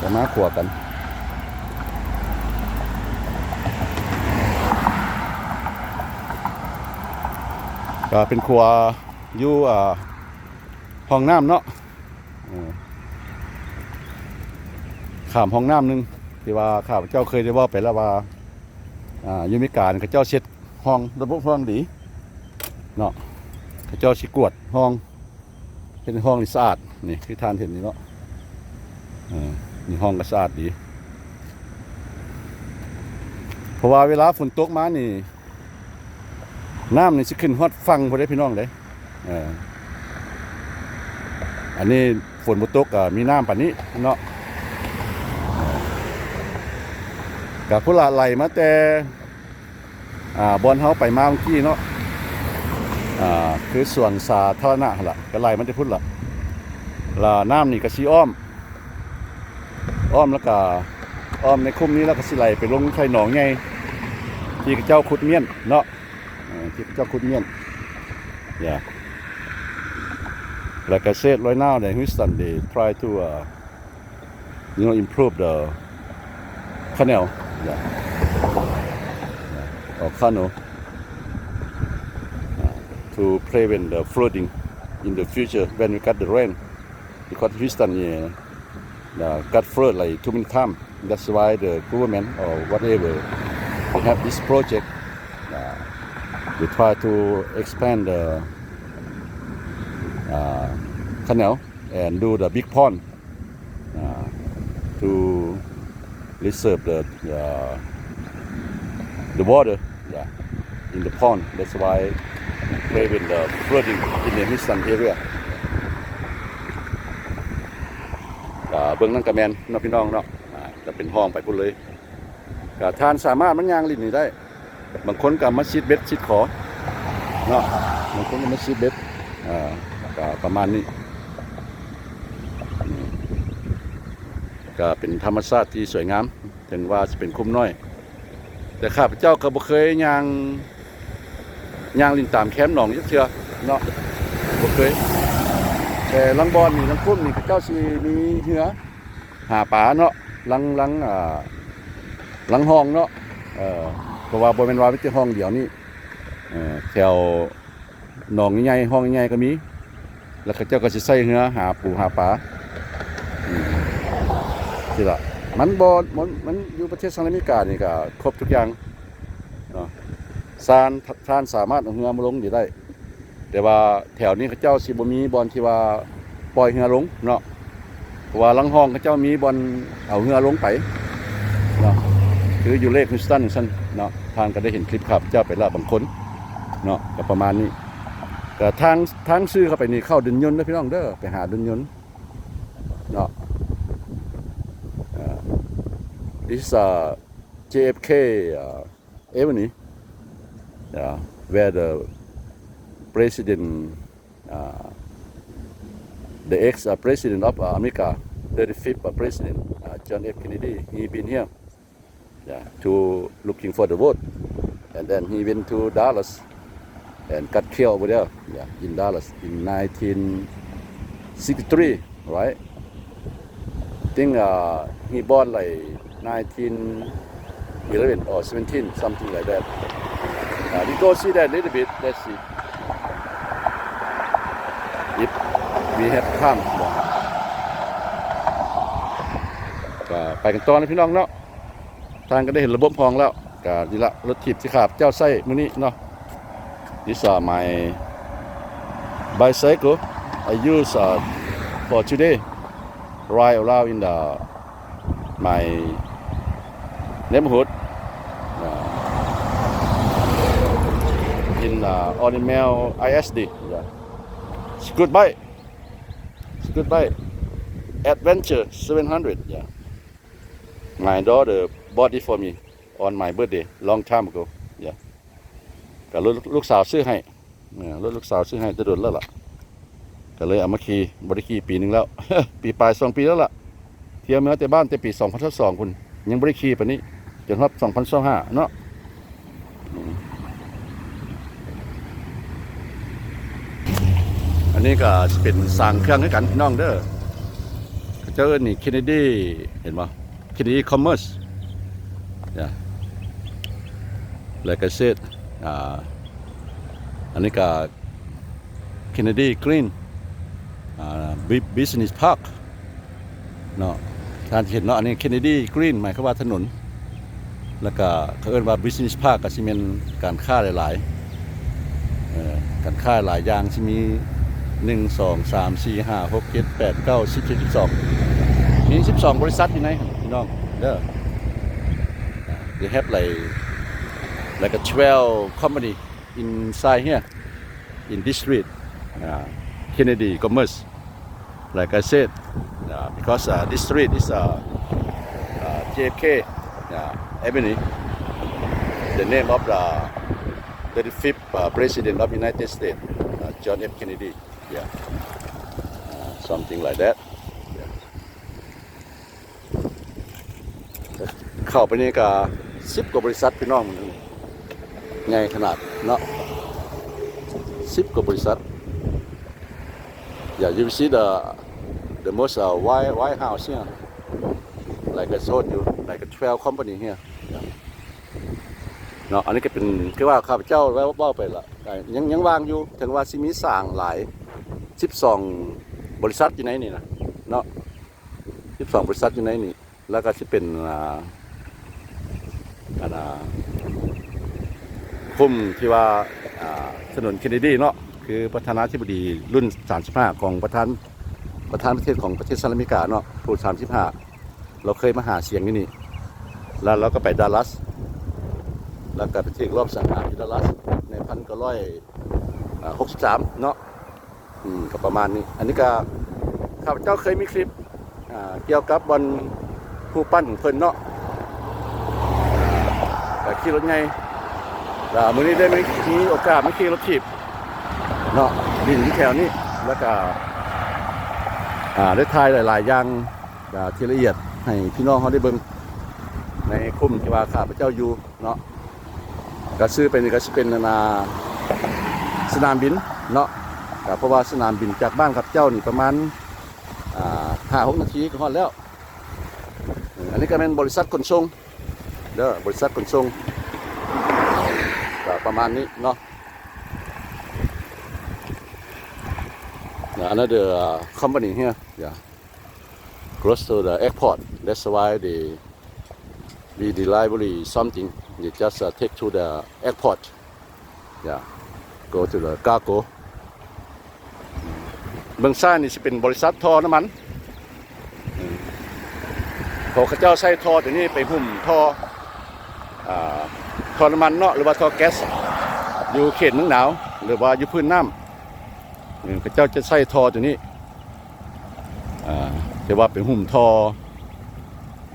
ກະມາຂົວກັນ ກະເປັນຂົວຢູ່ ອ່າ ຮ່ອງນ້ຳເນາະ. ເອີ ຂ້າມຮ່ອງນ້ຳໜຶ່ງ ທີ່ວ່າຂ້າພະເຈົ້າເຄີຍໄດ້ເວົ້າໄປແລ້ວວ່າ ອ່າ ຢູ່ອາເມລິການີ້ເຂົາເຈົ້າເຊັດຮ່ອງ ລະບົບຮ່ອງດີເນາະ ເຂົາເຈົ້າຊິກວດຮ່ອງ ເຮັດໃຫ້ຮ່ອງນີ້ສະອາດ ນີ້ຄືທ່ານເຫັນນີ້ເນາະ ເອີ ນີ້ຮ່ອງກໍສະອາດດີ ເພາະວ່າເວລາຝົນຕົກມານີ້ ນ້ຳນີ້ຊິຂຶ້ນຮອດຝັ່ງພຸ້ນເດ້ພີ່ນ້ອງເດ້ ເອີ ອັນນີ້ຝົນບໍ່ຕົກກໍມີນ້ຳປານນີ້ເນາະ ກໍພຸ້ນລະໄຫຼມາແຕ່ ອ່າ ບ່ອນເຮົາໄປມາເມື່ອກີ້ເນາະ ອ່າ ຄືສວນສາທາລະນະຫັ້ນລະ ກໍໄຫຼມາແຕ່ພຸ້ນລະ ລະນ້ຳນີ້ກໍຊິອ້ອມ ອ້ອມແລ້ວກໍອ້ອມໃນຄຸ້ມນີ້ ແລ້ວກໍຊິໄຫຼໄປລົງໃສ່ໜອງໃຫຍ່ ທີ່ເຂົາເຈົ້າຂຸດມ້ຽນເນາະ ເອີ ທີ່ເຂົາເຈົ້າຂຸດມ້ຽນ Yeah. Like I said, right now the Houston they try to, uh, you know, improve the canal, yeah, yeah, or canal, uh, to prevent the flooding in the future when we got the rain, because Houston, yeah, uh, got flood like too many times. That's why the government or whatever, they have this project, uh, they try to expand the, uh, canal and do the big pond, uh, to reserve the, uh, the water, yeah, in the pond. That's why prevent the flooding in the Houston area. ກະເບິ່ງນັ້ນກະແມ່ນເນາະພີ່ນ້ອງເນາະ ອາ ກະເປັນຮ່ອງໄປພຸ້ນເລີຍ ກະທ່ານສາມາດມາຍ່າງຫຼິ້ນນີ້ໄດ້ ບາງຄົນກະມາຊິດເບັດຊິດຂໍເນາະ ບາງຄົນກະມາຊິດເບັດ ອາ ກະປະມານນີ້ ກະເປັນທຳມະຊາດທີ່ສວຍງາມ ເຖິງວ່າຊິເປັນຄຸ້ມນ້ອຍ ແຕ່ຂ້າພະເຈົ້າກໍບໍ່ເຄີຍຍ່າງ ຍ່າງຫຼິ້ນຕາມແຄມໜອງຈັກເທື່ອເນາະ ບໍ່ເຄີຍ ແຕ່ລາງບ່ອນນີ້ ລາງຄຸ້ມນີ້ ເຂົາເຈົ້າຊິມີເຮືອຫາປາເນາະ ລາງ ລາງ ອ່າ ລາງຮ່ອງເນາະ ເອີ ເພາະວ່າບໍ່ແມ່ນວ່າມີແຕ່ຮ່ອງດຽວນີ້ ເອີ ແຖວ ໜອງໃຫຍ່ໆ ຮ່ອງໃຫຍ່ໆ ກໍມີ ແລ້ວເຂົາເຈົ້າກໍຊິໃຊ້ເຮືອຫາປູຫາປາ ອືມ ຊີ້ລະ ມັນບໍ່ ມັນ ມັນຢູ່ປະເທດສະຫະລັດອາເມລິການີ້ກໍຄົບທຸກຢ່າງເນາະ ທ່ານ ທ່ານສາມາດເອົາເຮືອມາລົງນີ້ໄດ້ ແຕ່ວ່າແຖວນີ້ເຂົາເຈົ້າຊິບໍ່ມີບ່ອນທີ່ວ່າປ່ອຍເຮືອລົງເນາະ ເພາະວ່າລາງຫ້ອງເຂົາເຈົ້າມີບ່ອນເອົາເຮືອລົງໄປເນາະ ຄືຢູ່ເລກ Houston ຈັ່ງຊັ້ນເນາະ ທ່ານກໍໄດ້ເຫັນຄລິບຂ້າພະເຈົ້າໄປແລ້ວບາງຄົນເນາະ ກໍປະມານນີ້ ກໍທາງ ທາງຊື່ເຂົ້າໄປນີ້ເຂົ້າດຸນຍົນເດີພີ່ນ້ອງເດີ ໄປຫາດຸນຍົນເນາະ ເອີ this is a JFK, uh, Avenue, uh, where the president, uh, the ex, uh, president of, uh, America, thirty-fifth, uh, president, uh, John F Kennedy, he been here, yeah, to looking for the vote. And then he went to Dallas and got killed over there, yeah, in Dallas in nineteen sixty-three, right? I think, uh, he born, like, nineteen eleven or seventeen, something like that. Uh, we go see that little bit. Let's see if we have time. ກໍໄປກັນຕໍ່ນະພີ່ນ້ອງເນາະ ທ່ານກໍໄດ້ເຫັນລະບົບຫ້ອງແລ້ວ ກໍນີ້ລະ ລົດຖີບທີ່ຂ້າພະເຈົ້າໃຊ້ມື້ນີ້ເນາະ These are my bicycle I use, uh, for today. Ride around in the, my neighborhood, uh, in, uh, Ornament I S D. Yeah. It's good bike. It's good bike. Adventure seven hundred. Yeah. My daughter bought it for me on my birthday long time ago. Yeah. ກໍລູກ ລູກສາວຊື້ໃຫ້ ເອີ ລົດລູກສາວຊື້ໃຫ້ແຕ່ດົນແລ້ວລະ ກໍເລີຍເອົາມາຂີ່ ບໍ່ໄດ້ຂີ່ປີໜຶ່ງແລ້ວ ປີປາຍ ສອງປີແລ້ວລະ ທ່ຽວມາແຕ່ບ້ານແຕ່ປີສອງພັນຊາວສອງພຸ້ນ ຍັງບໍ່ໄດ້ຂີ່ປານນີ້ ຈົນຮອດສອງພັນຊາວຫ້າເນາະ ອືມ ອັນນີ້ກໍຊິເປັນສາງເຄື່ອງຄືກັນພີ່ນ້ອງເດີ ເຂົາເຈົ້າເອີ້ນນີ້ Kennedy ເຫັນບໍ່? Kennedy Commerce. Yeah. Like I said, uh, ອັນນີ້ກໍ Kennedy Green, uh, Bu- Business Park ເນາະ ທ່ານເຫັນເນາະ ອັນນີ້ Kennedy Green ໝາຍຄວາມວ່າຖະໜົນ ແລ້ວກໍເຂົາເອີ້ນວ່າ Business Park ກໍຊິແມ່ນການຄ້າຫຼາຍໆ ເອີ ການຄ້າຫຼາຍຢ່າງ ຊິມີ ໜຶ່ງ ສອງ ສາມ ສີ່ ຫ້າ ຫົກ ເຈັດ ແປດ ເກົ້າ ສິບ ສິບສອງ ມີສິບສອງບໍລິສັດຢູ່ໃນຫັ້ນພີ່ນ້ອງເດີ They have like like a twelve company inside here in this street, uh, Kennedy Commerce. Like I said, uh, because, uh, this street is, uh, uh, J F K, uh, Avenue, the name of the thirty-fifth, uh, President of United States, uh, John F Kennedy. Yeah. Uh, something like that. Yeah. ເຂົ້າໄປນີ້ກໍສິບກວ່າບໍລິສັດພີ່ນ້ອງ ໃຫຍ່ຂະໜາດເນາະ ສິບກວ່າບໍລິສັດ Yeah, you see the, the most, uh, White, White House here. Like I told you, like a twelve company here. Yeah. ເນາະ ອັນນີ້ກໍເປັນ ຄືວ່າຂ້າພະເຈົ້າເວົ້າ ເວົ້າໄປລະ ຍັງ ຍັງວ່າງຢູ່ ເຖິງວ່າຊິມີສ້າງຫຼາຍ ສິບສອງບໍລິສັດຢູ່ໃນນີ້ນະ ເນາະ ສິບສອງບໍລິສັດຢູ່ໃນນີ້ ແລ້ວກໍຊິເປັນ ອ່າ ອັນ ອ່າ ກຸ່ມທີ່ວ່າ ອ່າ ຖະໜົນເຄນເນດີເນາະ ຄືປະທານາທິບໍດີລຸ້ນສາມສິບຫ້າຂອງປະທານ ປະທານປະເທດຂອງປະເທດສະຫະລັດອາເມລິກາເນາະ ຜູ້ສາມສິບຫ້າ ລາວເຄີຍມາຫາສຽງຢູ່ນີ້ ແລ້ວລາວກໍໄປດາລັດ ແລ້ວກໍໄປຖືກລອບສັງຫານຢູ່ດາລັດໃນພັນເກົ້າຮ້ອຍຫົກສິບສາມເນາະ. ອືມ ກໍປະມານນີ້ ອັນນີ້ກໍຂ້າພະເຈົ້າເຄີຍມີຄລິບ ອ່າ ກ່ຽວກັບບ່ອນຮູບປັ້ນຂອງເພິ່ນເນາະ ກໍຂີ່ລົດໃຫຍ່ ແລ້ວມື້ນີ້ໄດ້ມີ ມີໂອກາດມາຂີ່ລົດຖີບເນາະ ຫຼິ້ນຢູ່ແຖວນີ້ ແລ້ວກໍ ອ່າ ໄດ້ຖ່າຍຫຼາຍໆຢ່າງ ອ່າ ທີ່ລະອຽດໃຫ້ພີ່ນ້ອງເຮົາໄດ້ເບິ່ງ ໃນຄຸ້ມທີ່ວ່າຂ້າພະເຈົ້າຢູ່ເນາະ ກໍຊື່ໄປນີ້ກໍຊິເປັນ ອັນນ່າ ສະໜາມບິນເນາະ ກໍເພາະວ່າສະໜາມບິນຈາກບ້ານຂ້າພະເຈົ້ານີ້ປະມານ ອ່າ ຫ້າຫົກນາທີກໍຮອດແລ້ວ. ເອີ ອັນນີ້ກໍແມ່ນບໍລິສັດຂົນສົ່ງເດີ ບໍລິສັດຂົນສົ່ງ ກໍປະມານນີ້ເນາະ Another, uh, company here. Yeah. close to the airport. That's why they, we delivery something. They just, uh, take to the airport. Yeah, go to the cargo. ເບື້ອງຊ້າຍນີ້ຊິເປັນບໍລິສັດທໍ່ນ້ຳມັນ. ເພາະເຂົາເຈົ້າໃຊ້ທໍ່ຕົວນີ້ໄປຫຸ້ມທໍ່ ອ່າ ທໍ່ນ້ຳມັນເນາະ ຫຼືວ່າທໍ່ແກັສ ຢູ່ເຂດເມືອງໜາວ ຫຼືວ່າຢູ່ພື້ນນ້ຳ. ເອີ ເຂົາເຈົ້າຈະໃຊ້ທໍ່ຕົວນີ້ ອ່າ ທີ່ວ່າໄປຫຸ້ມທໍ່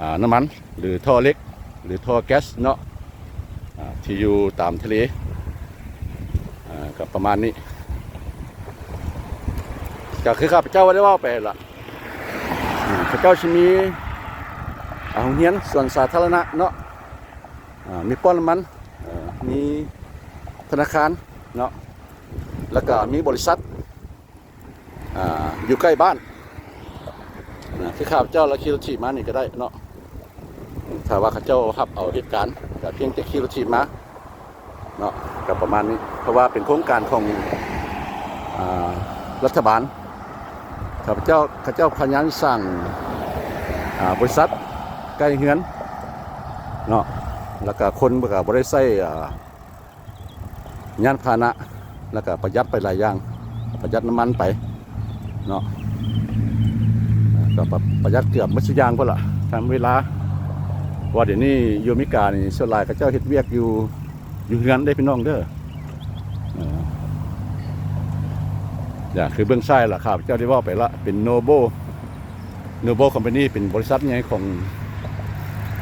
ອ່າ ນ້ຳມັນ ຫຼືທໍ່ເຫຼັກ ຫຼືທໍ່ແກັສເນາະ ອ່າ ທີ່ຢູ່ຕາມທະເລ ອ່າ ກໍປະມານນີ້. ກໍຄືຂ້າພະເຈົ້າໄດ້ເວົ້າໄປລະ ເຂົາເຈົ້າຊິມີ ອ່າ ໂຮງຮຽນ ສວນສາທາລະນະເນາະ ອ່າ ມີປ້ຳນ້ຳມັນ ເອີ ມີທະນາຄານເນາະ ແລ້ວກໍມີບໍລິສັດ ອ່າ ຢູ່ໃກ້ບ້ານ ອ່າ ຄືຂ້າພະເຈົ້າລະຂີ່ລົດຖີບມານີ້ກໍໄດ້ເນາະ. ຖ້າວ່າເຂົາເຈົ້າຮັບເອົາເຮັດການ ກໍພຽງແຕ່ຂີ່ລົດຖີບມາເນາະ ກໍປະມານນີ້. ເພາະວ່າເປັນໂຄງການຂອງ ອ່າ ລັດຖະບານ. ຂ້າພະເຈົ້າ ເຂົາເຈົ້າພະຍາຍາມສ້າງ ອ່າ ບໍລິສັດໃກ້ເຮືອນເນາະ ແລ້ວກໍຄົນກໍບໍ່ໄດ້ໃຊ້ ອ່າ ຍານພາຫະນະ ແລ້ວກໍປະຢັດໄປຫຼາຍຢ່າງ ປະຢັດນ້ຳມັນໄປເນາະ ກໍປະ ປະຢັດເກືອບໝົດທຸກຢ່າງພຸ້ນລະ ທັງເວລາ. ເພາະວ່າດຽວນີ້ຢູ່ອາເມລິການີ້ ສ່ວນຫຼາຍເຂົາເຈົ້າເຮັດວຽກຢູ່ ຢູ່ເຮືອນເດ້ພີ່ນ້ອງເດີ. ເອີ ຢ່າ ຄືເບື້ອງຊ້າຍລະ ຂ້າພະເຈົ້າໄດ້ເວົ້າໄປລະ ເປັນ Noble Noble Company ເປັນບໍລິສັດໃຫຍ່ຂອງ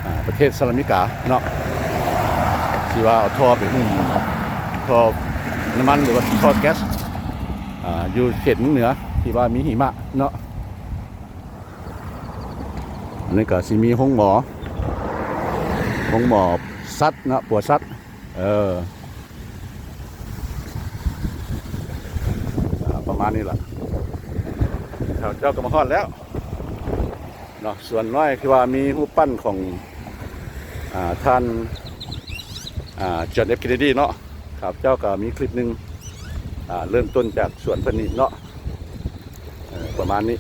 ອ່າ ປະເທດສະຫະລັດອາເມລິກາເນາະ ທີ່ວ່າເອົາທໍ່ໄປຫຸ້ມ ທໍ່ນ້ຳມັນ ຫຼືວ່າທໍ່ແກັສ ອ່າ ຢູ່ເຂດເມືອງເໜືອ ທີ່ວ່າມີຫິມະເນາະ. ອັນນີ້ກໍຊິມີໂຮງໝໍ ໂຮງໝໍສັດເນາະ ປົວສັດ ເອີ ອ່າ ປະມານນີ້ລະ. ເຈົ້າກໍມາຮອດແລ້ວເນາະ ສ່ວນນ້ອຍທີ່ວ່າມີຮູບປັ້ນຂອງ ອ່າ ທ່ານ ອ່າ John F Kennedy ເນາະ. ຂ້າພະເຈົ້າກໍມີຄລິບໜຶ່ງ ອ່າ ເລີ່ມຕົ້ນຈາກສວນເພິ່ນນີ້ເນາະ ເອີ ປະມານນີ້.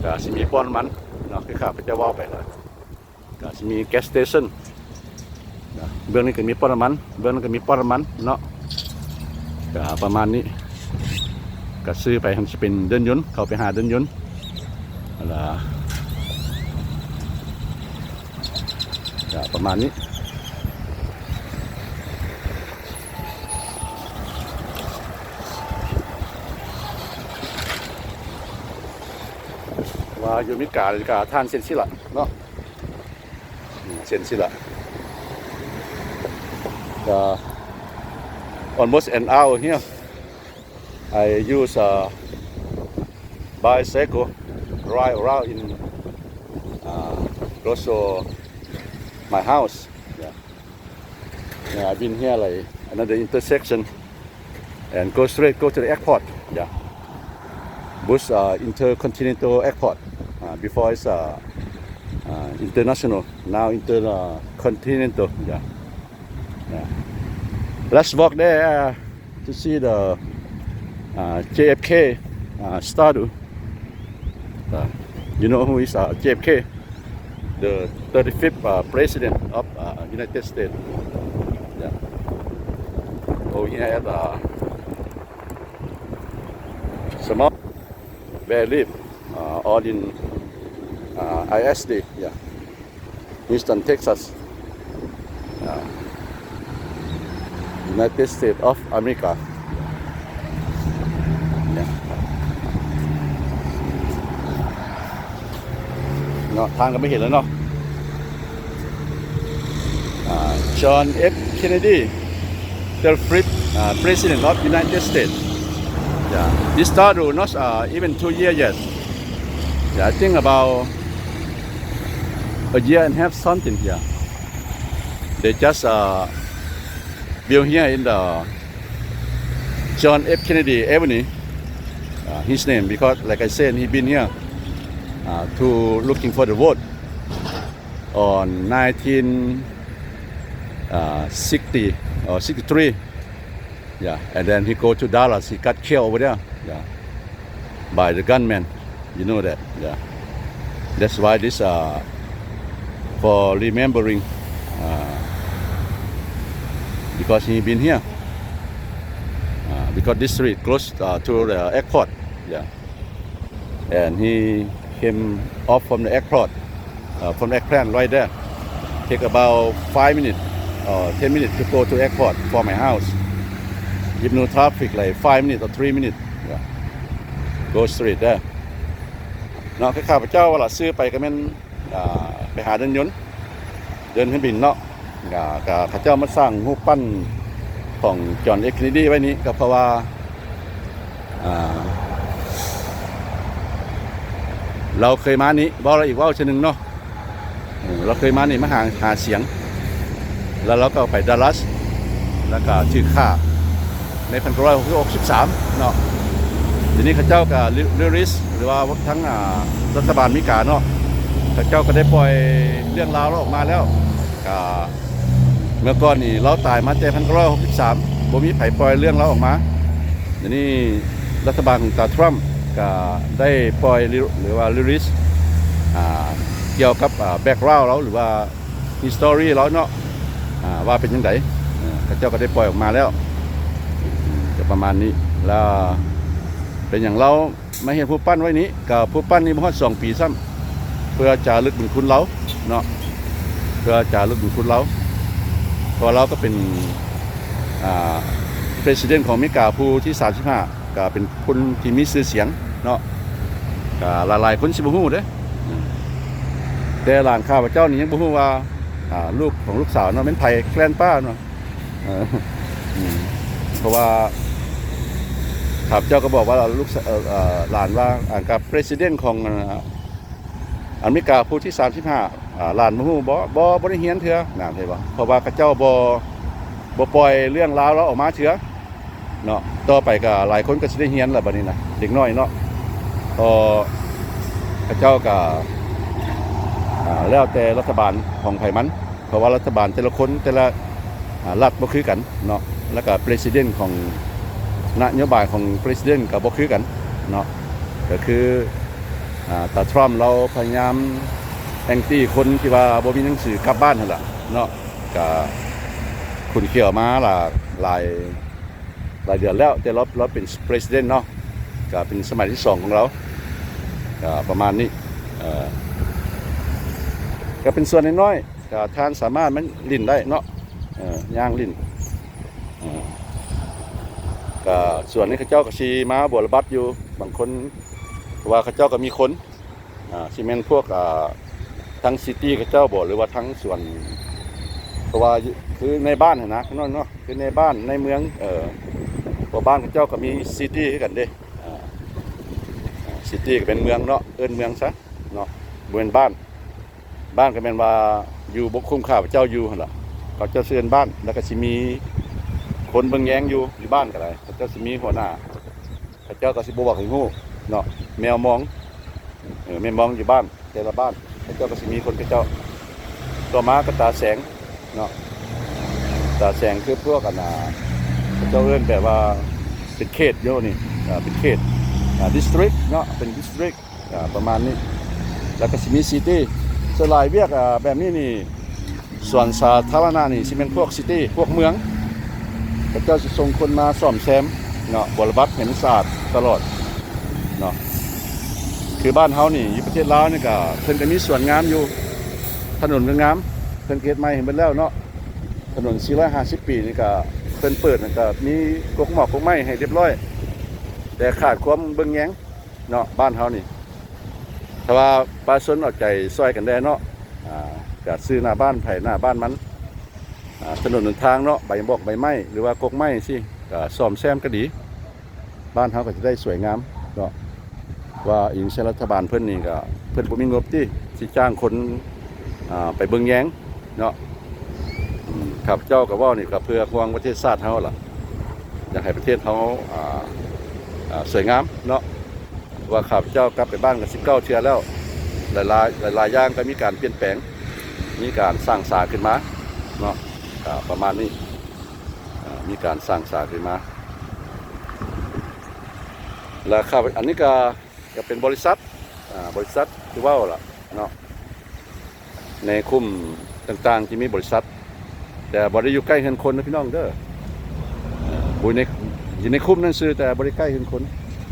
ກໍຊິມີປ້ຳນ້ຳມັນເນາະ ຄືຂ້າພະເຈົ້າເວົ້າໄປລະ ກໍຊິມີ gas station ນະ ເບື້ອງນີ້ກໍມີປ້ຳນ້ຳມັນ ເບື້ອງນັ້ນກໍມີປ້ຳນ້ຳມັນເນາະ ກໍປະມານນີ້. ກໍຊື້ໄປຫັ້ນຊິເປັນເດີ່ນຍົນ ເຂົ້າໄປຫາເດີ່ນຍົນ ລະ ກໍປະມານນີ້ ວ່າຢູ່ອາເມລິກາ ອາເມລິກາທ່ານເສັ້ນຊີ້ລະເນາະ ເສັ້ນຊີ້ລະ ກໍ almost an hour here. I use a bicycle, ride around in, uh, close to my house. Yeah. Yeah, I've been here like another intersection and go straight, go to the airport. Yeah. Bush, uh, Intercontinental Airport. Uh, before it's, uh, uh, international, now intercontinental. Yeah. Yeah. Let's walk there, uh, to see the, uh, J F K, uh, statue. Uh, you know who is, uh, J F K? The thirty-fifth, uh, president of, uh, United States. Yeah. Over here at, uh, Small where I live, uh, all in, uh, I S D, yeah. Houston, Texas, uh, United States of America. Yeah. ເນາະ ທ່ານກໍໄປເຫັນແລ້ວເນາະ ອ່າ John F Kennedy, the fifth, uh, President of United States. Yeah, this statue not, uh, even two years yet. Yeah, I think about a year and a half something. Yeah, they just, uh, built here in the John F Kennedy Avenue, uh, his name, because like I said, he been here, uh, to looking for the vote on nineteen, uh, sixty or sixty-three. Yeah, and then he go to Dallas. He got killed over there. Yeah, by the gunman. You know that, yeah. That's why this, uh, for remembering, uh, because he been here, uh, because this street close, uh, to the airport, yeah. And he came off from the airport, uh, from the airplane right there. Take about five minutes or ten minutes to go to airport for my house. If no traffic, like five minutes or three minutes, yeah. Go straight there. ເນາະ ຄືຂ້າພະເຈົ້າວ່າລະ ຊື້ໄປກໍແມ່ນ ອ່າ ໄປຫາເດີ່ນຍົນ ເດີ່ນເຄື່ອງບິນເນາະ ກໍ ກໍເຂົາເຈົ້າມາສ້າງຮູບປັ້ນຂອງຈອນເອັຟເຄເນດີໄວ້ນີ້ ກໍເພາະວ່າ ອ່າ ລາວເຄີຍມານີ້ ເວົ້າລະອີກເວົ້າເທື່ອໜຶ່ງເນາະ ເອີ ລາວເຄີຍມານີ້ມາຫາ ຫາສຽງ ແລ້ວລາວກໍໄປດັລລັສ ແລ້ວກໍຖືກຂ້າໃນພັນເກົ້າຮ້ອຍຫົກສິບສາມເນາະ. ດຽວນີ້ເຂົາເຈົ້າກໍ release ຫຼືວ່າທາງ ອ່າ ລັດຖະບານອາເມລິກາເນາະ ເຂົາເຈົ້າກໍໄດ້ປ່ອຍເລື່ອງລາວລາວອອກມາແລ້ວ. ກໍເມື່ອກ່ອນນີ້ລາວຕາຍມາແຕ່ພັນເກົ້າຮ້ອຍຫົກສິບສາມ ບໍ່ມີໃຜປ່ອຍເລື່ອງລາວອອກມາ. ດຽວນີ້ລັດຖະບານຂອງຕາທຣຳກໍໄດ້ປ່ອຍ ຫຼືວ່າ release ອ່າ ກ່ຽວກັບ ອ່າ background ລາວ ຫຼືວ່າ history ລາວເນາະ ອ່າ ວ່າເປັນຈັ່ງໃດ ເອີ ເຂົາເຈົ້າກໍໄດ້ປ່ອຍອອກມາແລ້ວ ອືມ ກໍປະມານນີ້. ແລ້ວເປັນຫຍັງລາວມາເຮັດຮູບປັ້ນໄວ້ນີ້ ກໍຮູບປັ້ນນີ້ບໍ່ຮອດສອງປີຊ້ຳ ເພື່ອຈາລຶກບຸນຄຸນລາວເນາະ ເພື່ອຈາລຶກບຸນຄຸນລາວ ເພາະວ່າລາວກໍເປັນ ອ່າ president ຂອງອາເມລິກາຜູ້ທີສາມສິບຫ້າ ກໍເປັນຄົນທີ່ມີຊື່ສຽງເນາະ ກໍຫຼາຍໆຄົນຊິບໍ່ຮູ້ເດ້ ແຕ່ຫຼານຂ້າພະເຈົ້ານີ້ຍັງບໍ່ຮູ້ວ່າ ອ່າ ລູກຂອງລູກສາວເນາະ ແມ່ນໃຜ grandpa ເນາະ ເອີ ອືມ ເພາະວ່າຂ້າພະເຈົ້າກໍບອກວ່າລູກສາ ເອີ ເອີ ຫຼານວ່າ ອ່າ ກັບ president ຂອງ ອ່າ ອາເມລິກາຜູ້ທີສາມສິບຫ້າ ອ່າ ຫຼານບໍ່ຮູ້ບໍ່? ບໍ່ ບໍ່ໄດ້ຮຽນເທື່ອ ນະ ເຫັນບໍ່? ເພາະວ່າເຂົາເຈົ້າບໍ່ ບໍ່ປ່ອຍເລື່ອງລາວລາວອອກມາເທື່ອ ເນາະ ຕໍ່ໄປກໍຫຼາຍຄົນກໍຊິໄດ້ຮຽນລະບັດນີ້ນະ ເດັກນ້ອຍເນາະ ກໍເຂົາເຈົ້າກໍ ອ່າ ແລ້ວແຕ່ລັດຖະບານຂອງໃຜມັນ ເພາະວ່າລັດຖະບານແຕ່ລະຄົນ ແຕ່ລະ ອ່າ ລັດບໍ່ຄືກັນເນາະ ແລ້ວກໍ president ຂອງ ນະໂຍບາຍຂອງ president ກໍບໍ່ຄືກັນເນາະ ກໍຄື ອ່າ ຕາທຣຳລາວພະຍາຍາມ anti ຄົນທີ່ວ່າບໍ່ມີໜັງສືກັບບ້ານຫັ້ນລະເນາະ ກໍຂຸ້ນຂ້ຽວມາຫຼາຍ ຫຼາຍ ຫຼາຍເດືອນແລ້ວ ແຕ່ລາວ ລາວເປັນ president ເນາະ ກໍເປັນສະໄໝທີສອງຂອງລາວ ກໍປະມານນີ້ ເອີ ກໍເປັນສ່ວນນ້ອຍໆ ກໍທ່ານສາມາດມາຫຼິ້ນໄດ້ເນາະ ເອີ ຍ່າງຫຼິ້ນ ເອີ ກໍສ່ວນນີ້ເຂົາເຈົ້າກໍຊິມາບົວລະບັດຢູ່ ບາງຄົນ ເພາະວ່າເຂົາເຈົ້າກໍມີຄົນ ອ່າ ຊິແມ່ນພວກ ອ່າ ທາງ city ເຂົາເຈົ້າບໍ ຫຼືວ່າທາງສວນ ເພາະວ່າ ຄືໃນບ້ານຫັ້ນນະ ເນາະ ເນາະ ຄືໃນບ້ານໃນເມືອງ ເອີ ເພາະບ້ານເຂົາເຈົ້າກໍມີ city ຄືກັນເດ້ ອ່າ city ກໍແມ່ນເມືອງເນາະ ເອີ້ນເມືອງຊະເນາະ ບໍ່ແມ່ນບ້ານ ບ້ານກໍແມ່ນວ່າຢູ່ບົກຄຸ້ມຂ້າພະເຈົ້າຢູ່ຫັ້ນລະ ເຂົາເຈົ້າຊິເອີ້ນບ້ານ ແລ້ວກໍຊິມີຄົນເບິ່ງແຍງຢູ່ ຢູ່ບ້ານກໍໄດ້ ເຂົາເຈົ້າຊິມີຫົວໜ້າ ເຂົາເຈົ້າກໍຊິບໍ່ບອກໃຫ້ຮູ້ເນາະ ແມວມອງ ເອີ ແມວມອງຢູ່ບ້ານ ແຕ່ລະບ້ານ ເຂົາເຈົ້າກໍຊິມີຄົນເຂົາເຈົ້າ ຕໍ່ມາກໍຕາແສງເນາະ ຕາແສງຄືພວກ ອັນນ່າ ເຂົາເຈົ້າເອີ້ນແບບວ່າເປັນເຂດຢູ່ນີ້ ເປັນເຂດ district ເນາະ ເປັນ district ອ່າ ປະມານນີ້ ແລ້ວກໍຊິມີ city ສ່ວນຫຼາຍວຽກ ອ່າ ແບບນີ້ນີ້ ສວນສາທາລະນະນີ້ຊິແມ່ນພວກ city ພວກເມືອງ ເຂົາເຈົ້າຊິສົ່ງຄົນມາສ້ອມແຊມເນາະ ບົວລະບັດໃຫ້ມັນສະອາດຕະຫຼອດເນາະ ຄືບ້ານເຮົານີ້ ຢູ່ປະເທດລາວນີ້ກະ ເພິ່ນກະມີສວນງາມຢູ່ ຖະໜົນກະງາມ ເພິ່ນກະເຮັດໃໝ່ໃຫ້ໝົດແລ້ວເນາະ ຖະໜົນສີ່ຮ້ອຍຫ້າສິບປີນີ້ກະ ເພິ່ນເປີດຫັ້ນກະມີກົກໝອກກົກໄມ້ໃຫ້ຮຽບຮ້ອຍ ແຕ່ຂາດຄວາມເບິ່ງແຍງ ເນາະ ບ້ານເຮົານີ້ ຖ້າວ່າປະຊາຊົນເອົາໃຈຊ່ອຍກັນແດ່ເນາະ ອ່າ ກະຊື້ໜ້າບ້ານໃຜໜ້າບ້ານມັນ ອ່າ ຖະໜົນຫົນທາງເນາະ ໃບໝອກໃບໄມ້ ຫຼືວ່າກົກໄມ້ຊີ້ ກະສ້ອມແຊມກະດີ ບ້ານເຮົາກະຈະໄດ້ສວຍງາມເນາະ ວ່າອີງໃສ່ລັດຖະບານເພິ່ນນີ້ກະ ເພິ່ນບໍ່ມີງົບຕິ ຊິຈ້າງຄົນ ອ່າ ໄປເບິ່ງແຍງ ເນາະ ອືມ ຂ້າພະເຈົ້າກໍເວົ້ານີ້ກໍເພື່ອຫ່ວງປະເທດຊາດເຮົາລະ ຢາກໃຫ້ປະເທດເຮົາ ອ່າ ອ່າ ສວຍງາມເນາະ ເພາະວ່າຂ້າພະເຈົ້າກັບໄປບ້ານກໍສິບເກົ້າເທື່ອແລ້ວ ຫຼາຍໆ ຫຼາຍໆຢ່າງກໍມີການປ່ຽນແປງ ມີການສ້າງສາຂຶ້ນມາເນາະ ກໍປະມານນີ້ ອ່າ ມີການສ້າງສາຂຶ້ນມາ ແລະ ຂ້າພະ ອັນນີ້ກໍ ກໍເປັນບໍລິສັດ ອ່າ ບໍລິສັດຄືເວົ້າລະເນາະ ໃນຄຸ້ມຕ່າງໆທີ່ມີບໍລິສັດ ແຕ່ບໍ່ໄດ້ຢູ່ໃກ້ເຮືອນຄົນນະພີ່ນ້ອງເດີ. ເອີ ຢູ່ໃນ ຢູ່ໃນຄຸ້ມນັ້ນຊື່ ແຕ່ບໍ່ໄດ້ໃກ້ເຮືອນຄົນ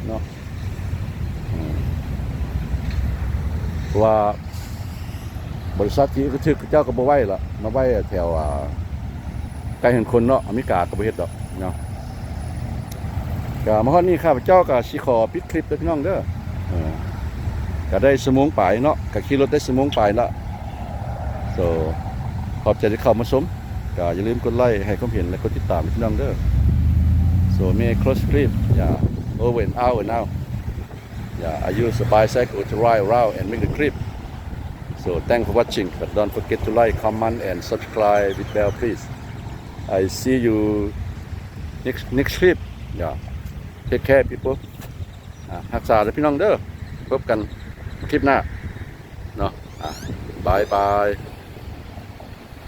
ເນາະ. ເອີ ເພາະວ່າບໍລິສັດທີ່ຖືກເຂົາເຈົ້າກໍບໍ່ໄວ້ລະ ມາໄວ້ແຖວ ອ່າ ໃກ້ເຮືອນຄົນເນາະ. ອາເມລິກາກໍບໍ່ເຮັດດອກເນາະ. ກໍມາຮອດນີ້ ຂ້າພະເຈົ້າກໍຊິຂໍປິດຄລິບເດີພີ່ນ້ອງເດີ. ເອີ ກໍໄດ້ຊົ່ວໂມງປາຍເນາະ ກໍຂີ່ລົດໄດ້ຊົ່ວໂມງປາຍລະ. So ຂອບໃຈທີ່ເຂົ້າມາຊົມ ກໍຢ່າລືມກົດໄລ ໃຫ້ຄວາມເຫັນ ແລະ ກົດຕິດຕາມພີ່ນ້ອງເດີ. So may I close clip. Yeah, over and out and out. Yeah, I use a bicycle to ride around and make the clip. So thanks for watching, but don't forget to like, comment and subscribe with bell please. I see you next next clip. Yeah, take care people. ອ່າ ຮັກສາເດີພີ່ນ້ອງເດີ. ພົບກັນຄລິບໜ້າເນາະ. ອ່າ ບາຍບາຍ.